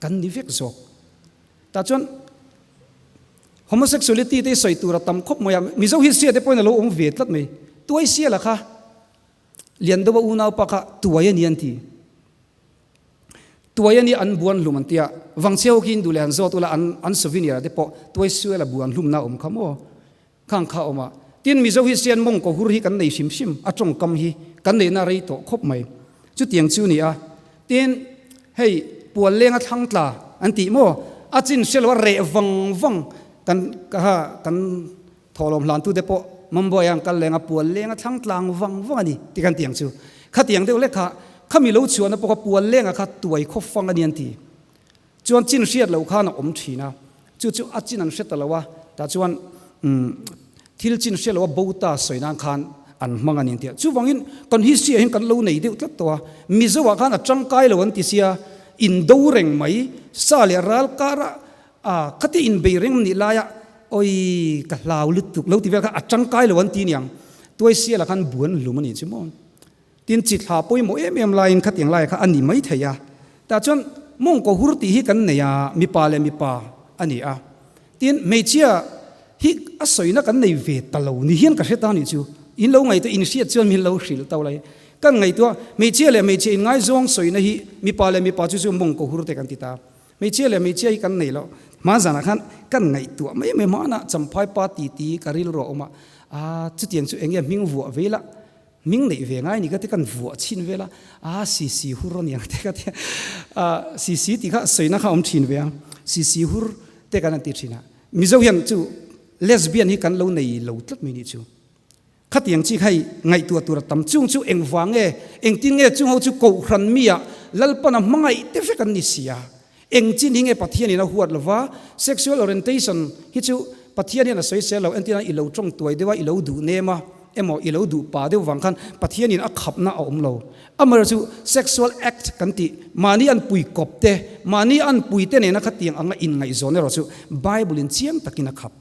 kan ni vek zawk. Tah chuan homosexuality te hi sawi tur a tam khawp mai a, Mizo history ah te pawhin a lo awm ve tlat mai. Tuai siala kha Liandoa unaupa kha tuai a ni an ti. Tuai a ni an buan hlum an ti a, Vangchhia ho khi in duh leh han zawt ula an an souvenir ah te pawh tuai sual a buan hlumna a awm kha maw? Khang kha a awm a. Tin, Mizo hi sian mawngkaw hur hi kan nei hrim hrim, a tawngkam hi kan neihna a rei tawh khawp mai. Chutiang chu ni a. Tin, hei pual lenga thlang tla an tih maw? A chin hre lo a reh vang vang kan ha kan Thawhlawm hlantute pawh Mumbai ah an kal leng a, pual leng a thlang tlang vang vang a ni ti kan ti ang chu. Khatiang deuh lek kha, khami lo chhuahna pawh kha pual lenga kha tuai khaw fang a ni an ti. Chuan chin hriat loh khan a awm thin a, chu chu a chin an hre ta lo a, tah chuan umm thil chin hre lo a bo ta sawi nan khan an hmang a ni an ti a. Chuvangin kan history ah hian kan lo nei deuh tlat tawh a, Mizo ah khan a tangkai lo an ti sia, indo reng mai, sa leh ral karah A, khati inbei reng nih laia awi ka hlau lutuk lo ti vel kha a tangkai lo an ti niang. Tuai siala khan buan hlum a nih chu maw. Tin chi thla pawimawh em em laiin khatiang laia kha a ni mai thei a. Tah chuan mawngkaw hur tih hi kan nei a, mipa leh mipa a ni a. Tin hmeichhia hi a sawina kan nei ve ta lo ni hian ka hre ta nih chu. In lo ngaihtuah in hriat chuan min lo hrilh to lai. Kan ngaihtuah hmeichhia leh hmeichhia inngaizawng sawina hi mipa leh mipa chu chu mawngkaw hur te kan ti ta. Hmeichhia leh hmeichhia hi kan nei lo. Hma zanah khan kan ngaihtuah mai mai hmanah Champhai pa titi ka rilru a awm a, aa chutiang chu enge hming vuah ve ila, hming neih ve ngai ni ka ti kan vuah chhin vel a, aa Sisi hur a niang te ka ti a, aa Sisi tih kha sawina kha a awm thin ve a, Sisi hur te kan han ti thin a. Mizo hian chu lesbian hi kan lo nei lo tlat mai nih chu. Khatiang chi kha i ngaihtuah tur a tam. Chung chu engvang nge? Engtin nge chung ho chu Kohhran mi ah Lalpan a hmangaih te vek an ni si a? Eng chin hi nge Pathian in a huat lova? Sexual orientation hi chu Pathian hian a sawisel lo. Entirna i lo tawng tuai deuh a, i lo duh nem a emaw i lo duh pa deuh vang khan Pathian in a khapna a awm lo. Amaherawhchu chu sexual act kan tih mahni an pui kawp te, mahni an pui te nena khatiang anga inngaihzawn erawh chu Bible in chiang takin a khap.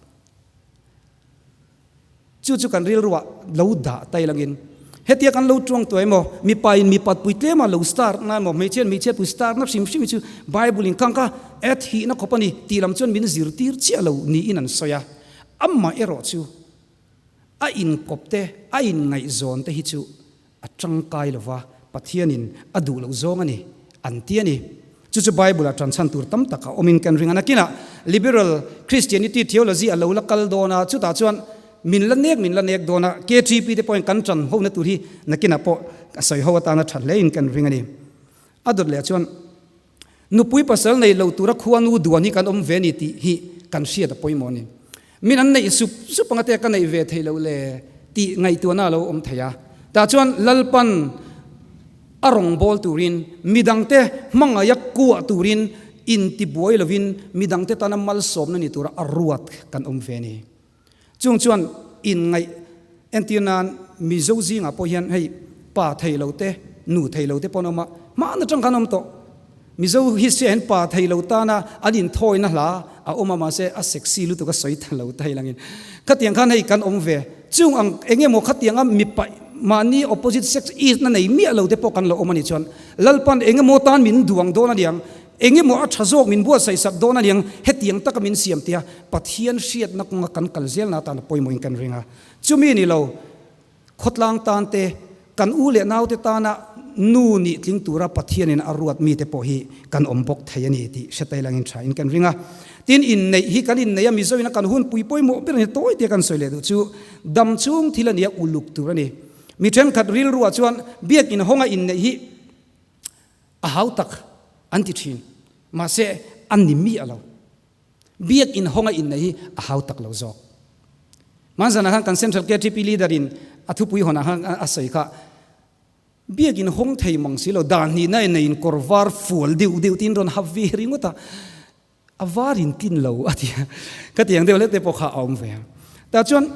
Chu chu kan rilruah lo dah tai langin hetia kan lo tuang tuah emaw, mipa in mipat pui tlema lo star na emaw, hmeichhia in hmeichhia pui star na hrim hrim hi chu Bible in kang kha at hihna khawp a ni tih lam chuan min zirtir chiah lo niin an sawi a. Amah erawh chu a inkawp te, a inngaihzawn te hi chu A tangkai lo va, Pathianin a duh loh zawng a ni, an ti a ni. Chu chu Bible-ah ṭanchhan tur tam tak a awmin kan ring a. Nakinah Liberal Christianity theology a lo la kal dawn a, chutah chuan min la nek min la nek dawn a, KTP te pawhin kan ṭan hona tur hi nakinah pawh a sawi ho atana ṭha hlein kan ring a ni. A dawt leh chuan. Nupui pasal nei lo tura khuanu duan hi kan awm ve ni tih hi kan hriat a pawimawh a ni. Min an neih sup sup anga te ka neih ve thei loh le tih ngaihtuahna a lo awm thei a. Tah chuan Lalpan a rawngbâwl turin midangte hmangaia kuah turin intibuai lovin midangte tana malsawmna ni tura a ruat kan awm ve a ni. Chung chuan inngaih entir nan Mizo zingah pawh hian hei pa thei lo te, nu thei lo te pawh an awm a, hmaan atang khan an awm tawh. Mizo history ah hian pa thei lo tana an inthawina hla a awm a, mahse a sexy lutuk a sawi ta lo ta hei langin. Khatiang khan hei kan awm ve. Chung ang eng emaw khatianga mipa mahni opposite sex is na nei miah lo te pawh kan lo awm a nih chuan Lalpan eng emaw tan min duang dawn a niang. Eng emaw a tha zawk min buatsaih sak dawn a niang, hetiang taka min siam tia Pathian hriatna kawnga kan kal zelna atan a pawimawhin kan ring a. Chumi ni lo, khawtlang tan te, kan u leh naute tana nu nih tling tura Pathianin a ruat mite pawh hi kan awm bawk thei a ni tih hre tai langin tha in kan ring a. Tin, inneih hi kan inneih a, Mizoin a kan hunpui pawimawh ber a ni, tawi tia kan sawi leh duh chu dam chhung thil a nia uluk tur a ni. Mi thenkhat rilruah chuan biakin hawnga inneih hi, A hau tak an ti thin. Mahse, an ni miah lo. Biak inhawnga inneih hi a hau tak lo zawk. Hmanzanah khan kan Central KTP leader in a thupui hawnah khan a sawi kha, Biak inhawng thei mang si lo, dan hnihna ineiin kawr var fual deuh deuh tiin rawn hap ve ringawt a. A var in tlin lo a ti a, ka ti ang deuh hlek te pawh kha a awm ve a. Tah chuan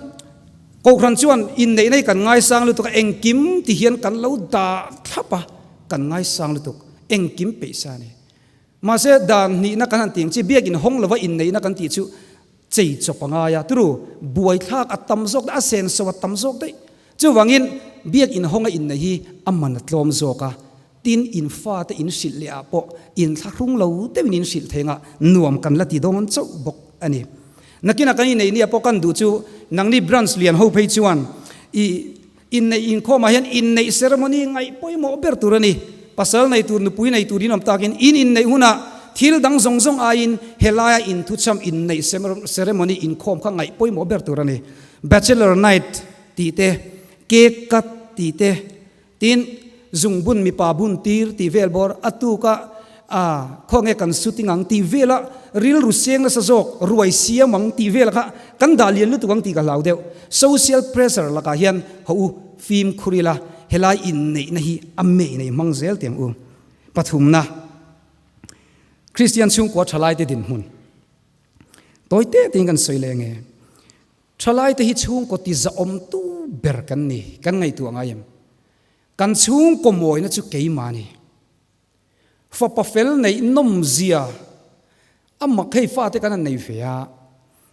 Kohhran chuan inneihna hi kan ngaisang lutuk a, engkim ti hian kan lo dah thlap a. kan ngaisang lutuk, engkim peih sa a ni. Mahse, dan hnihna kan han tih ang chi, biakin hawng lova inneihna kan tih chu chei chawp a ngai a, turu buaithlak a tam zawk daih, a senso a tam zawk daih. Chuvangin, biakin hawnga inneih hi a man a tlawm zawk a, tin in fate in hrilh leh ah pawh inthlahrung lo deuhin in hrilh thei anga nuam kan la ti dawn chauh bawk a ni. Nakinah kan inneih nia pawh kan duh chu nangni branch lian ho phei chuan i Inneih inkhawmah hian inneih ceremony ngaih pawimawh ber tur a ni. Pasal nei tur, nupui nei tur in awm takin in inneih hunah thil dang zawng zawng aiin helaia inthuchham inneih ceremony inkhawm kha ngaih pawimawh ber tur a ni. Bachelor night tih te, cake cut tih te, tin zungbun mipa bun tir tih vel bawr a tuka A, khawnge kan shooting ang tih vela rilru seng nasa zawk, ruai siam ang tih vela kha kan dah lian lutuk ang tih ka hlau deuh. Social pressure lakah hian haw u fimkhur ila, helai inneihna hi a mei nei hmang zel teh ang u. Pathumna, Kristian chhungkua thalaite dinhmun tawi te tein kan sawi leh nge. Thalaite hi chhungkaw ti zahawmtu ber kan ni, kan ngaihtuah ngai em? Kan chhungkaw mawina chu keimah ni. Fapa fel neih nawm zia a mak hei fate kan han nei ve a,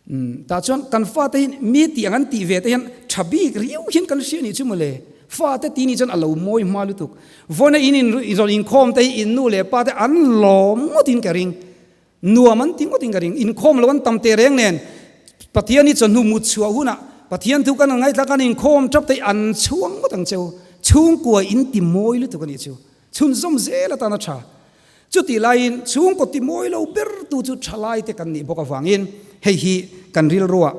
umm tah chuan kan fate hi mi tih ang an tih ve te hian tha bik riau hian kan hria nih chu mawle, fate tih nih chuan a lo mawi hma lutuk, vawiina in in rawn inkhawm te hi in nu leh pa te an lawm ngawt in ka ring, nuam an ti ngawt in ka ring, inkhawm lo an tam teh reng nen Pathian hi chawhnu mut chhuah hunah Pathian thu kan han ngaithla kan inkhawm tap te hi an chhuang ngawt ang cheu, chhungkua in ti mawi lutuk a nih chu. Chhunzawm zel atan a tha. Chutih laiin chhungkaw ti mawi lo bertu chu thalaite kan nih bawk avangin hei hi kan rilruah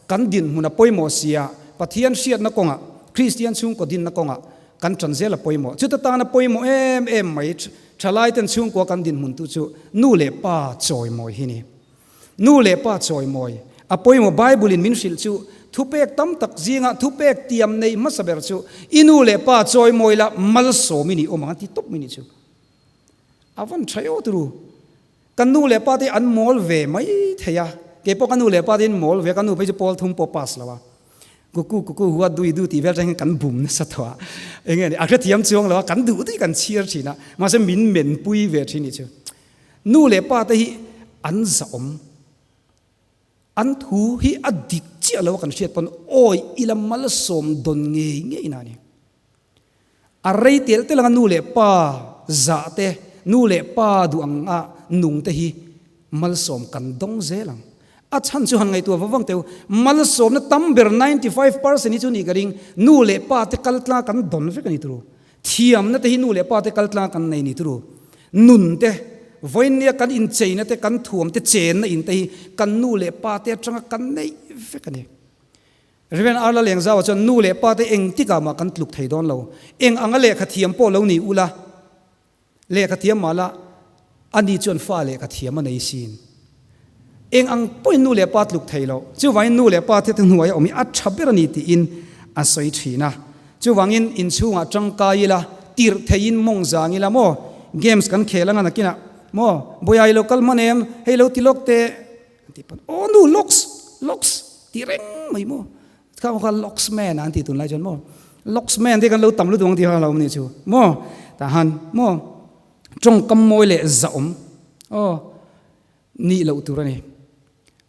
kan dinhmun a pawimawh sia, Pathian hriatna kawngah, Kristian chhungkaw dinna kawngah kan tan zel a pawimawh. Chuta tana pawimawh em em mai thalaiten chhungkua kan dinhmun tu chu nu leh pa chawimawi hi ni. Nu leh pa chawimawi a pawimawh Bible in min hrilh chu thupek tam tak zingah thupek tiam nei hmasa ber chu i nu leh pa chawimawi la malsawm i nih awm ang a ti tawp mai nih chu. A van tha eo turu. Kan nu leh pa te an mawl ve mai thei a, keipawh ka nu leh pa te in mawl ve a, ka nu phei chu pawl thum pawh pass lo a. Kuku kuku hua dui du tih vel atang hian kan bum nasa tawh a, enge ni a hrethiam chuang lo a, kan duh duh kan chhiar thin a, mahse min menpui ve thin nih chu. Nu leh pa te hi an zahawm, an thu hi a dik chiah lo a kan hriat pawn awi ila malsawm dawn ngei ngei na a ni. A rei tel tel anga nu leh pa zah te, nu leh pa duh ang a nung te hi malsawm kan dawng zel ang. A chhan chu han ngaihtuah vang vang teu, malsawmna tam ber 95% hi chu nih ka ring, nu leh pa te kal tlang kan dawn vek a ni turu. Thiamna te hi nu leh pa te kal tlang kan nei ni turu. Nun te, vawinia kan incheina te, kan thuam te, chenna in te hi kan nu leh pa te atanga kan neih vek a ni. Rev. Arla Lengzaua chuan nu leh pa te engtikah mah kan tluk thei dawn lo. Eng anga lehkha thiam pawh lo ni ula, Lehkha thiam mah la, ani chuan fa lehkha thiam a nei sin. Eng ang pawhin nu leh pa tluk thei lo. Chuvangin nu leh pa thete hnuaia awm hi a tha ber a ni tiin a sawi thin a. Chuvangin inchhungah tangkai ila, tirh theiin mawng zang ila maw, games kan khel anga nakinah maw, Bawiha i lo kal hman em, hei lo ti lawk teh, an tih pawn, Aw nu, lawks, lawks tih reng mai maw. Kha kha Locksman an ti tunlai chuan maw Locksman te kan lo tam lutuk ang tih kha lo awm nih chu maw tah han maw tawngkam mawi leh zahawm aw nih loh tur a ni.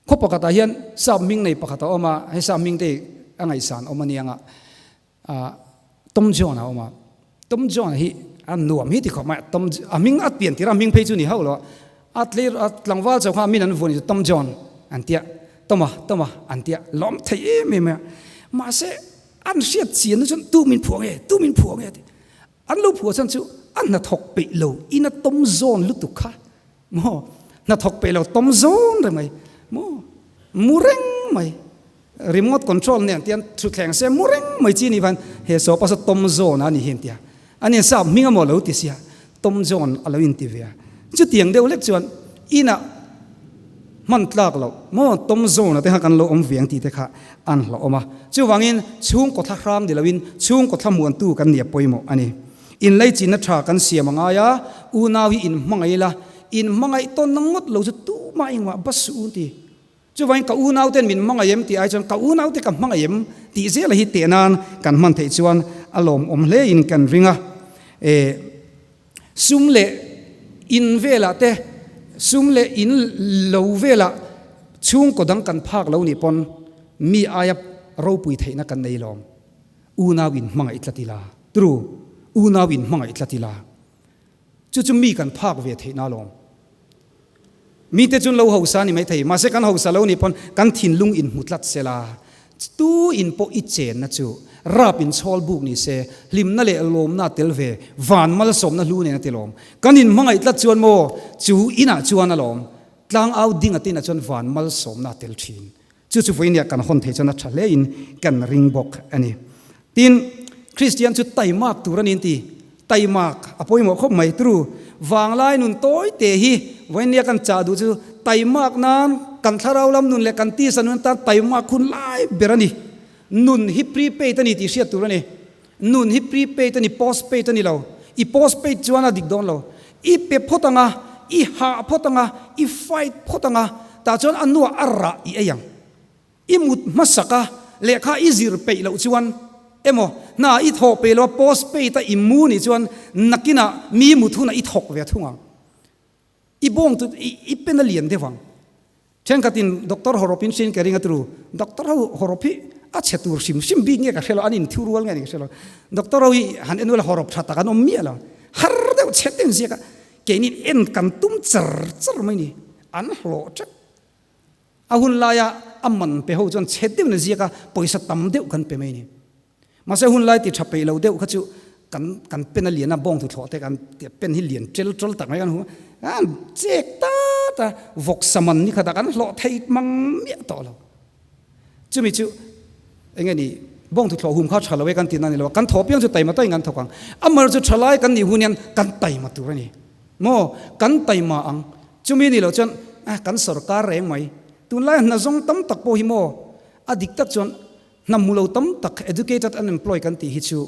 Khaw pakhatah hian sap hming nei pakhat a awm a, hei sap hming te a ngaihsan awm a nia ah Tom John a awm a, Tom John hi a nuam hi ti khawp mai a, Tom a hming a pian tir a hming phei chu ni hauh lo a, a tleir a tlangval chauh kha a min an vuan hi chu Tom John an tia, Toma Toma an tia lawm thei em em mai a, mahse an hriat chian na chuan tu min phuah nge tu min phuah nge tih an lo phuah chhan chu a hnathawk peih lo in a Tom John lutuk kha maw hnathawk peih lo Tom John reng mai maw mu reng mai. Remote control nen tian thutthleng se mu reng mai chi ni van he saw pasa Tom John a ni hi an tia. Ani an sap hming amaw lo ti sia Tom John a lo inti ve a. Chutiang deuh lek chuan inah hman tlak loh maw Tom John a te kha kan lo awm ve ang tih te kha an hlauhawm a. Chuvangin chhungkaw thla hrang ni loin chhungkaw thla muantu kan nia pawimawh a ni. Inleichina tha kan siam a ngai a, unau hi inhmangaih ila, inhmangaih tawnna ngawt lo chu tumah engmah bas suh u an ti. Chuvangin ka unauten min hmangaih em tih ai chuan ka unaute ka hmangaih em tih zela hi teh nan kan hman theih chuan a lawmawm hlein kan ring a. E. Sum leh in velah te, sum leh in lo velah chhungkaw dang kan phak lo nih pawn mi aia ropui theihna kan nei lawm. Unau in hmangaih tlat ila. Tru, unau in hmangaih tlat ila. Chu chu mi kan phak ve theihna alawm. Mite chuan lo hausa a ni maithei, mahse kan hausa lo nih pawn kan thinlung inhmu tlat se la, tu in pawh i chenna chu rap in chhawl buk ni se, hlimna leh lawmna a tel ve, van malsawmna hlu nen a ti lawm. Kan inhmangaih tlat chuan maw, chu inah chuan alawm, tlangau ding a tinah chuan van malsawmna a tel thin. Chu chu vawinia kan hawn thei chuan a tha hlein kan ring bawk a ni. Tin, Kristian chu taimak tur a ni an ti. Taimak a pawimawh khawp mai. Tru, vanglai nun tawi te hi vawinia kan chah duh chu taimak nan kan thlarau lam nun leh kan tisa nun atan taimak hun lai ber a ni. Nun hi prepaid a ni tih hriat tur a ni. Nun hi prepaid a ni, postpaid a ni lo. I postpaid chuan a dik dawn lo. I pe phawt ang a, i hah phawt ang a, i fight phawt ang a, tah chuan a nuah a rah i ei ang. I mut hmasak a, lehkha i zir peih loh chuan emaw, hna i thawh peih lo a, postpaid a i mu nih chuan nakinah mi mut hunah i thawk ve thung ang. I bawng chu i pen a lian deuh ang. Thenkhatin doctor hawrawp in hriain ka ring a turu. Doctor ho hawrawp hi a chhe tur hrim hrim bik nge ka hre lo, an inthu rual nge ni ka hre lo. Doctor ho hi han en ula hawrawp tha tak an awm miah lo. Har deuh chhe te an ziak a, keini en kan tum char char mai ni. An hlawh teuh. A hun laia a man pe ho chuan chhe deuhin an ziak a, pawisa tam deuh kan pe mai ni. Mahse hun lai ti tha peih lo deuh kha chu kan kan pen a lian a, bawng tuthlawh te kan pen hi lian tel tel tak mai kan hmu a, an chek tat a, vawksa man ni khatah kan hlawh thei mang miah tawh lo. Chumi chu eng nge ni bawng tuthlawh hum kha tha lo e kan tihna a ni lo a, kan thawh piang chu taima taiin kan thawk ang. Amaherawhchu chu tha lai kan nih hun hian kan taima tur a ni maw, kan taima ang. Chumi ni loh chuan kan sorkar reng mai, tunlai hna zawng tam tak pawh hi maw a dik tak chuan Hnam hmu lo tam tak educated unemployed kan tih hi chu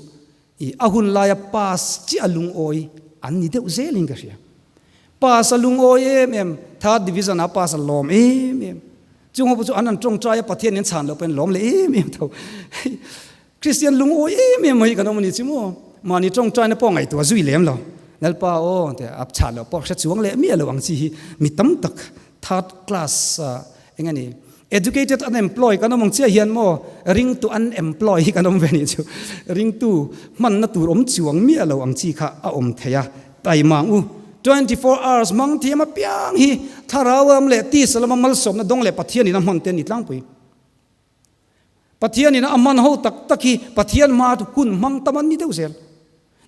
i a hun laia pass chiah a lungawi an ni deuh zelin ka hria. Pass a lungawi em em, third division ah pass a lawm em em. Chung ho pawh chu an han tawngtai a Pathian in chhan loh pawhin lawm leh em em tho. Kristian lungawi em em mai kan awm a ni chu maw. Mahni tawngtaina pawh ngaihtuah zui lem lo. Lalpa aw te a chhan loh pawh hre chuang leh miah lo ang chi hi mi tam tak third class eng a ni. Educated unemployed kan awm ang chiah hian maw ringtu unemployed hi kan awm ve nih chu. Ringtu hmanna tur awm chuang miah lo ang chi kha a awm thei a, taimang u. 24 hours hmang thiam apiang hi thlarau ram leh tisa lama malsawmna dawng leh Pathianin a hman te an ni tlangpui. Pathianin a man ho tak tak hi Pathian hma hun hmang tam an ni deuh zel.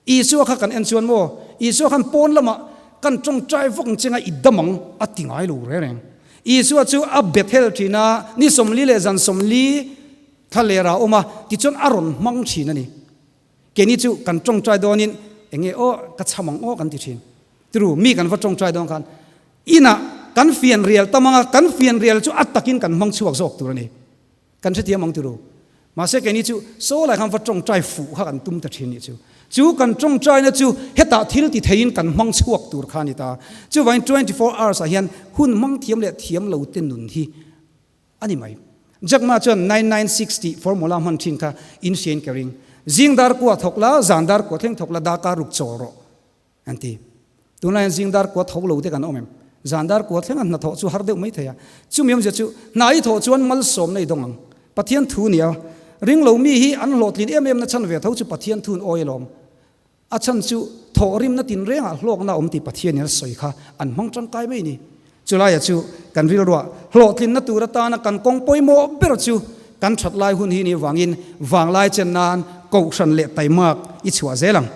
Isua kha kan en chuan maw, Isua khan pawn lamah kan tawngtai vak ang chenga i dam ang a ti ngai lo reng reng. Isua chu a Bethel thin a, ni 40 leh zan 40 thla ler ah a awm a, tichuan a rawn hmang thin a ni. Keini chu kan tawngtai dawnin enge aw ka cham ang aw kan ti thin. Tru, mi kan va tawngtai dawn khan inah kan fianrial tam ang a, kan fianrial chu a takin kan hmang chhuak zawk tur a ni. Kan hrethiam ang turu. Mahse keini chu saw lai khan va tawngtai fuh kha kan tum ta thin nih chu. Chu kan tawngtaina chu hetah thil ti theiin kan hmang chhuak tur kha a ni ta. Chuvangin 24 hours ah hian hun hmang thiam leh thiam lo te nun hi a ni mai. Jack Ma chuan 996 tih formula hman thin kha in hriain ka ring. Zing dar kua thawk la, zan dar kua thleng thawk la, darkar ruk chawl rawh. An ti. Tunlai hian zing dar kua tho lo te kan awm em? Zan dar kua thlenga hna thawh chu har deuh mai thei a. Chumi awmzia chu hna i thawh chuan malsawmna i dawng ang. Pathian thu nia. Ring lo mi hi an hlawhtlin em em na chhan ve tho chu Pathian thun awi alawm. A chhan chu thawhrimna tinrengah hlawkna a awm tih Pathianin a sawi kha an hmang tangkai mai ni. Chulaia chu kan rilruah hlawhtlinna tur atana kan kawng pawimawh ber chu kan that lai hun hi ni vangin vanglai chen nan kohhran leh taimak i chhuah zel ang.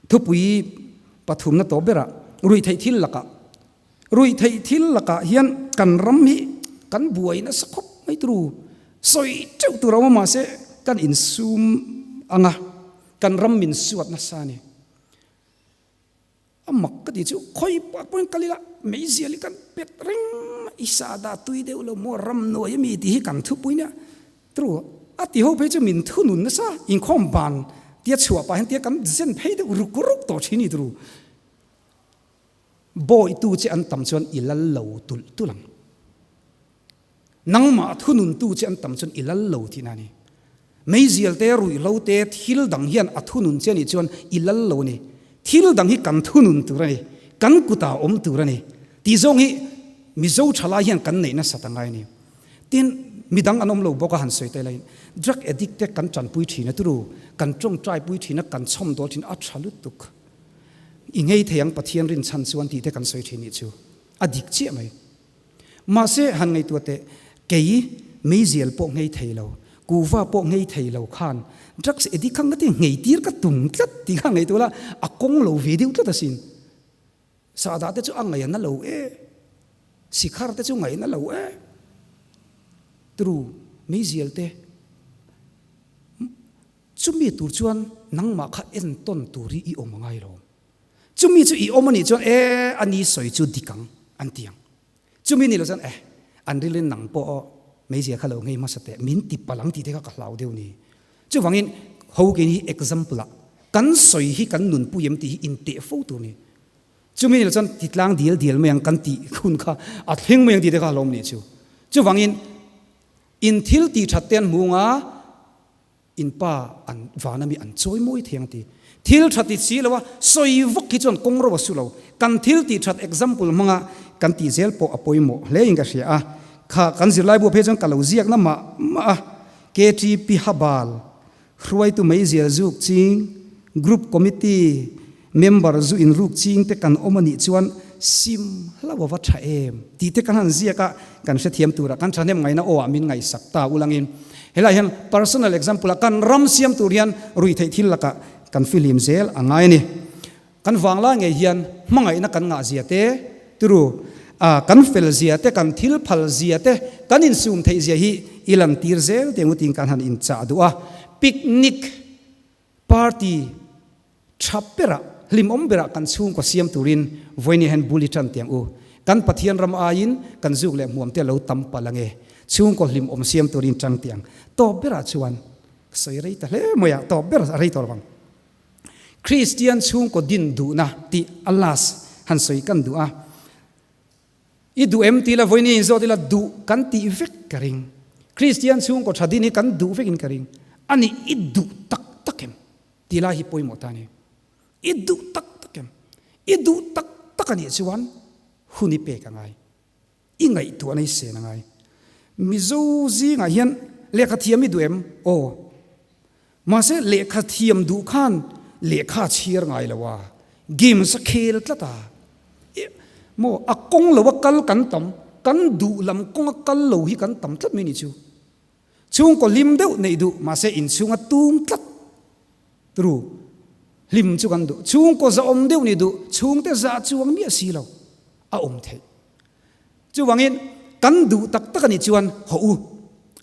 Thupui pathumna tawp berah ruihtheih thil lakah ruihtheih thil lakah hian kan ram hi kan buai nasa khawp mai turu sawi teuh tur a awm a mahse kan insum anga kan ram min suat nasa a ni. A mak ka tih chu khawi pah pawhin kal ila meizial hi kan pet reng mai, i sahdah tui deuh lo maw ramnuai ami tih hi kan thupui nia tru a ti ho phei chu min thunun nasa inkhawm ban tia chhuah pah hian tia kan zen phei deuh ruk ruk tawh thin i tru bawitu che an tam chuan i lal lo tulh tulh ang. Nangmah thununtu che an tam chuan i lal lo tihna a ni. Meizial te, ruihhlo te, thil dang hian a thunun che anih chuan i lal lo a ni. Thil dang hi kan thunun tur a ni, kan kutah a awm tur a ni tih zawng hi Mizo thalai hian kan neih nasat a ngai a ni. Tin, midang an awm lo bawk a han sawi ta ila in drug addict te kan tanpui thin a turu, kan tawngtai pui thin a, kan chhawmdawl thin a, a tha lutuk. I ngei thei ang Pathian rinchhan chuan tih te kan sawi thin nih chu a dik chiah mai. Mahse, han ngaihtuah teh, kei meizial pawh nghei thei lo, kuva pawh nghei thei lo khan drugs addict kha ngati nghei tir ka tum tlat tih kha ngaihtuah la, a kawng lo ve deuh tlat asin. Sahdah te chu a ngaihna lo e, sikhar te chu ngaihna lo e, tru meizial te chumi tur chuan nangmah kha entawn tur hi i awm a ngai lo. Chumi chu i awm a nih chuan e a ni sawi chu dik ang an ti ang. Chumi ni lo chuan eh an rilin nang pawh aw meizia kha lo nghei hmasa teh min ti palh ang tih te kha ka hlau deuh ni. Chuvangin ho keini hi example ah kan sawi hi kan nunpui em tih hi inteh fo tur ni. Chumi ni lo chuan ti tlang dial dial mai ang kan tih hun kha a thleng mai ang tih te kha hlauhawm nih chu. Chuvangin in thil tih that te an hmu anga In pa an van ami an chawi mawi thei ang ti. Thil tha ti si lo a, sawi vak hi chuan kawng ro a su lo. Kan thil tih that example hmanga kan tih zel pawh a pawimawh hle in ka hria a. Kha kan zirlai buah phei chuan ka lo ziak na mah mah a. KTP Habal, hruaitu meizial zuk ching, Group Committee member zu inruk ching te kan awm a nih chuan sim hlo a va tha em tih te kan han ziak a, kan hrethiam tura kan thahnem ngaihna aw ah min ngaihsak ta ulangin helaiah hian personal example ah kan ram siam tur hian ruihtheih thil lakah kan fihlim zel a ngai a ni. Kan vanglai ngei hian hmangaihna kan ngah zia te turu a kan fel zia te kan thil phal zia te kan insum theih zia hi i lantir zel teh ngutin kan han inchah duh a, picnic Party tha berah, hlimawm berah kan chhungkaw siam turin vawiin hian bul i tan tiang u. Kan Pathian ram aiin kan zuk leh hmuam te lo tam palh ange. Chhungkaw hlimawm siam turin tang tiang. Tawp berah chuan ka sawi rei ta hle mai a, tawp ber a rei tawh lovang. Kristian chhungkaw din duhna tih a last han sawi kan duh a. I duh em tih la vawiin i inzawt ila duh kan tih vek ka ring. Kristian chhungkaw tha din hi kan duh vekin ka ring. A nih i duh tak tak em tih lai hi pawimawh ta a ni. I duh tak tak em? I duh tak tak a nih chuan hun i pek a ngai. I ngaihtuahna i sen a ngai. Mizo zingah hian lehkha thiam i duh em? Aw. Mahse lehkha thiam duh khan lehkha a chhiar ngai lo a, games a khel tlat a. Ih maw a kawng lo a kal kan tam, kan duh lam kawng a kal lo hi kan tam tlat mai ni chu. Chhungkaw hlim deuh neih duh mahse inchhung a tum tlat turu hlim chu kan duh. Chhungkaw zahawm deuh nih duh, chhungte zah chuang miah si lo a awm theih. Chuvangin kan duh tak tak a nih chuan hawh u,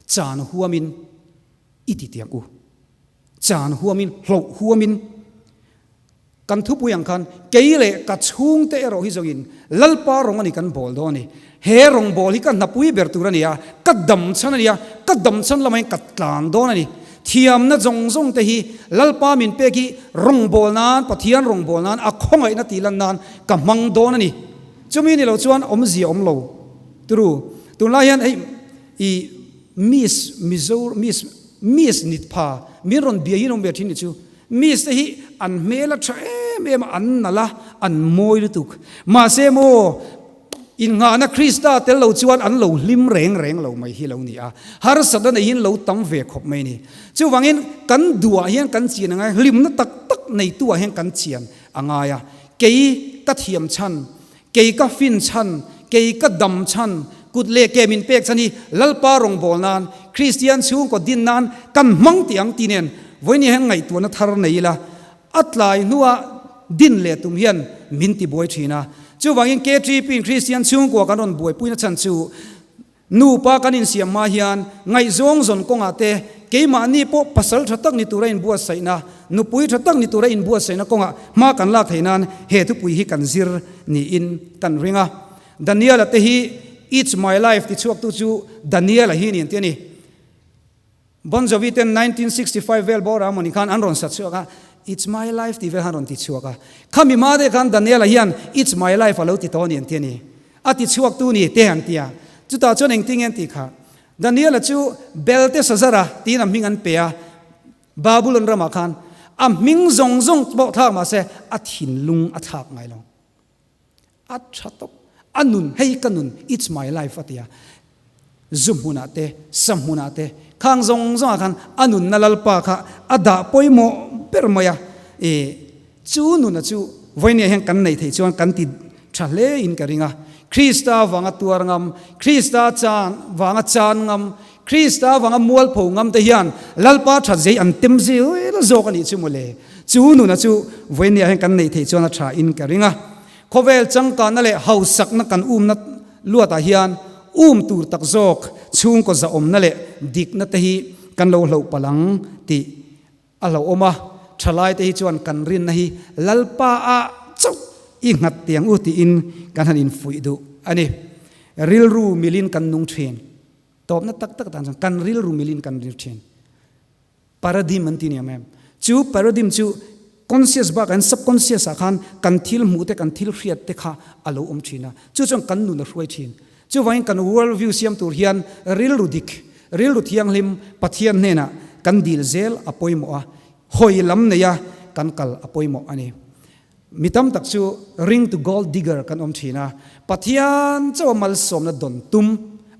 chan huamin I ti tiang u. Chan huamin, hloh huamin kan thupui ang khan kei leh ka chhungte erawh hi zawngin Lalpa rawng a ni kan bawl dawn a ni. He rawng bawl hi ka hnapui ber tur a ni a, ka dam chhan a ni a, ka dam chhan lamah hian ka tlan dawn a ni. Thiamna zawng zawng te hi Lalpa min pek hi rawng bawl nan, Pathian rawng bawl nan, a khawngaihna tih lan nan ka hmang dawn a ni. Chumi ni lo chuan awmzia awm lo turu. Tunlai hian hei i Miss Mizo Miss Miss nit pha min rawn bia hi an awm ve thin ni chu. Miss te hi an hmel a tha em em a, an nalh a, an mawi lutuk. Mahse maw innghahna Krista tel lo chuan an lo hlim reng reng lo mai hi lo ni a, harsatna nei hian lo tam ve khawp mai ni. Chuvangin kan duhah hian kan chian a ngai, hlimna tak tak neituah hian kan chian a ngai a. Kei ka thiam chhan Kei ka fin chhan, kei ka dam chhan, kut leh ke min pek chhan hi Lalpa rawngbâwl nân, Kristian chhungkaw din nân kan hmang tih ang tih nen vawiin hian ngaihtuahna thar nei ila, a tlai hnua din leh tum hian min ti buai ṭhin a. Chuvangin KTP-in Kristian chhungkua kan rawn buaipuina chhan chu Nupa kan insiam hma hian ngaihzawng zawn kawngah te, keimahni pawh pasal tha tak ni tura inbuatsaihna, nupui tha tak ni tura inbuatsaihna kawngah hma kan lak theih nan he thupui hi kan zir niin kan ring a. Daniel-a te hi It's My Life tichhuaktu chu Daniel-a hi niin ti a ni. Bon Jovi ten 1965 vel bawr ah mawni khan an rawn sa chhuak a, It's my life tih vel khan an rawn ti chhuak a. Khami hma deuh khan Daniel-a hian It's my life a lo ti tawh a ni an ti a ni. A ti chhuak tu ni te an ti a. Chutah chuan engtin nge an tih kha? Daniel-a chu Belteshazzar-a tiin a hming an pe a, Babylon ramah khan. A hming zawng zawng pawh thlak mah se a thinlung a thlak ngai lo. A tha tawp. A nun, hei ka nun, it's my life a ti a. Zu hmunah te, sa hmunah te, khang zawng zawngah khan a nunna Lalpa kha a dah pawimawh ber mai a. E, chu nuna chu vawinia hian kan neih theih chuan kan ti tha hle in ka ring a. Krista vanga tuar ngam, Krista chan vanga chan ngam, Krista vanga mualpho ngam te hian Lalpa that zei an tem zel zawk a nih chu mawle. Chu nuna chu vawinia hian kan neih theih chuan a tha in ka ring a. Khawvel changkanna leh hausakna kan umna luatah hian um tur tak zawk chhungkaw zahawmna leh dikna te hi kan lo hloh palh ang tih a hlauhawm a. Thalai te hi chuan kan rinna hi Lalpa ah chauh i nghat tiang u tiin kan han infuih duh a ni. Rilru milin kan nung thin. Tawpna tak tak atan chuan kan rilru milin kan rir thin. Paradigm an ti nia ma'am. Chu paradigm chu conscious bakah hian subconscious ah khan kan thil hmuh te kan thil hriat te kha a lo awm thin a. Chu chuan kan nun a hruai thin. Chuvangin kan world view siam tur hian rilru dik, rilru thianghlim Pathian hnenah kan dil zel a pawimawh a, hawi lam neia kan kal a pawimawh a ni. Mi tam tak chu ring to gold digger kan awm thin a, Pathian chauha malsawmna dawn tum,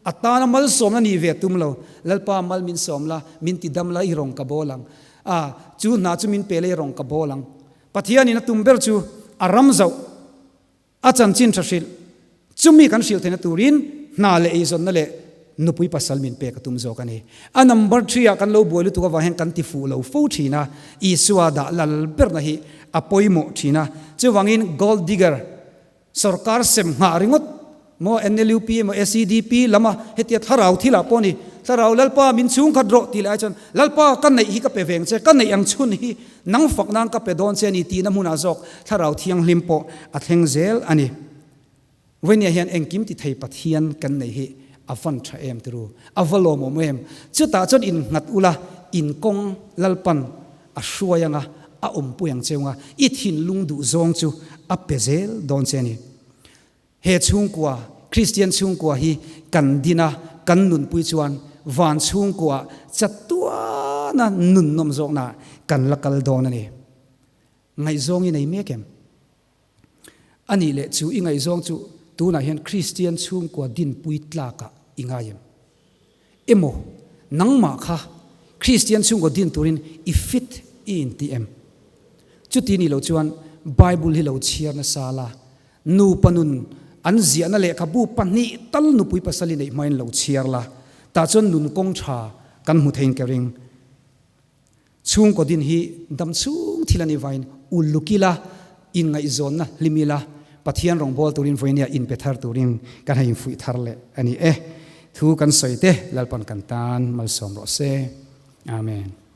a tana malsawmna nih ve tum lo, Lalpa mal min sawm la, min ti dam la i rawng ka bawl ang, a chu hna chu min pe la i rawng ka bawl ang. Pathianin a tum ber chu a ram zauh. A chanchin tha hrilh, chumi kan hrilh theihna turin hna leh eizawnna leh nupui pasal min pek a tum zawk a ni. A number threeah kan lo buai lutuk avang hian kan ti fuh lo fo thin a, Isua dah lal berna hi a pawimawh thin a. Chuvangin gold digger, sorkar sem nghah ringawt maw NLUP emaw SEDP lama hetia thlarau thilah pawh ni, thlarau Lalpa min chhungkhat rawh tih leh ai chuan Lalpa ka neih hi ka pe veng che, ka neih ang chhun hi Nang fak nan ka pe dawn che a ni tihna hmunah zawk Thlarau Thianghlim pawh a thleng zel a ni. Vawinia hian engkim ti thei Pathian kan nei hi a van tha em tiru, a va lawmawm em. Chutah chuan innghat ula, in kawng Lalpan a hruai anga, a awmpui ang cheu nga, i thinlung duh zawng chu a pe zel dawn che a ni. He chhungkua, Kristian chhungkua hi kan din a, kan nunpui chuan van chhungkuaah chatuana nun nawm zawknaah kan la kal dawn a ni. Ngaihzawng i nei mek em? A nih leh chu i ngaihzawng chu tunah hian Kristian chhungkua dinpui tlakah i ngai em? Emaw, nangmah kha Kristian chhungkaw din turin i fit i inti em? Chuti ni lo chuan Bible hi lo chhiar nasa la, Nupa nun an ziahna lehkhabu pahnih tal nupui pasal i neih hmain lo chhiar la, tah chuan nun kawng tha kan hmu theiin ka ring. Chhungkaw din hi dam chhung thil a nih vangin uluk ila, inngaihzawnna hlim ila, Pathian rawngbâwl turin vawinia inpe thar turin kan han infuih thar leh a ni e. Thu kan sawi te Lalpan kan tan malsawm rawh se. Amen.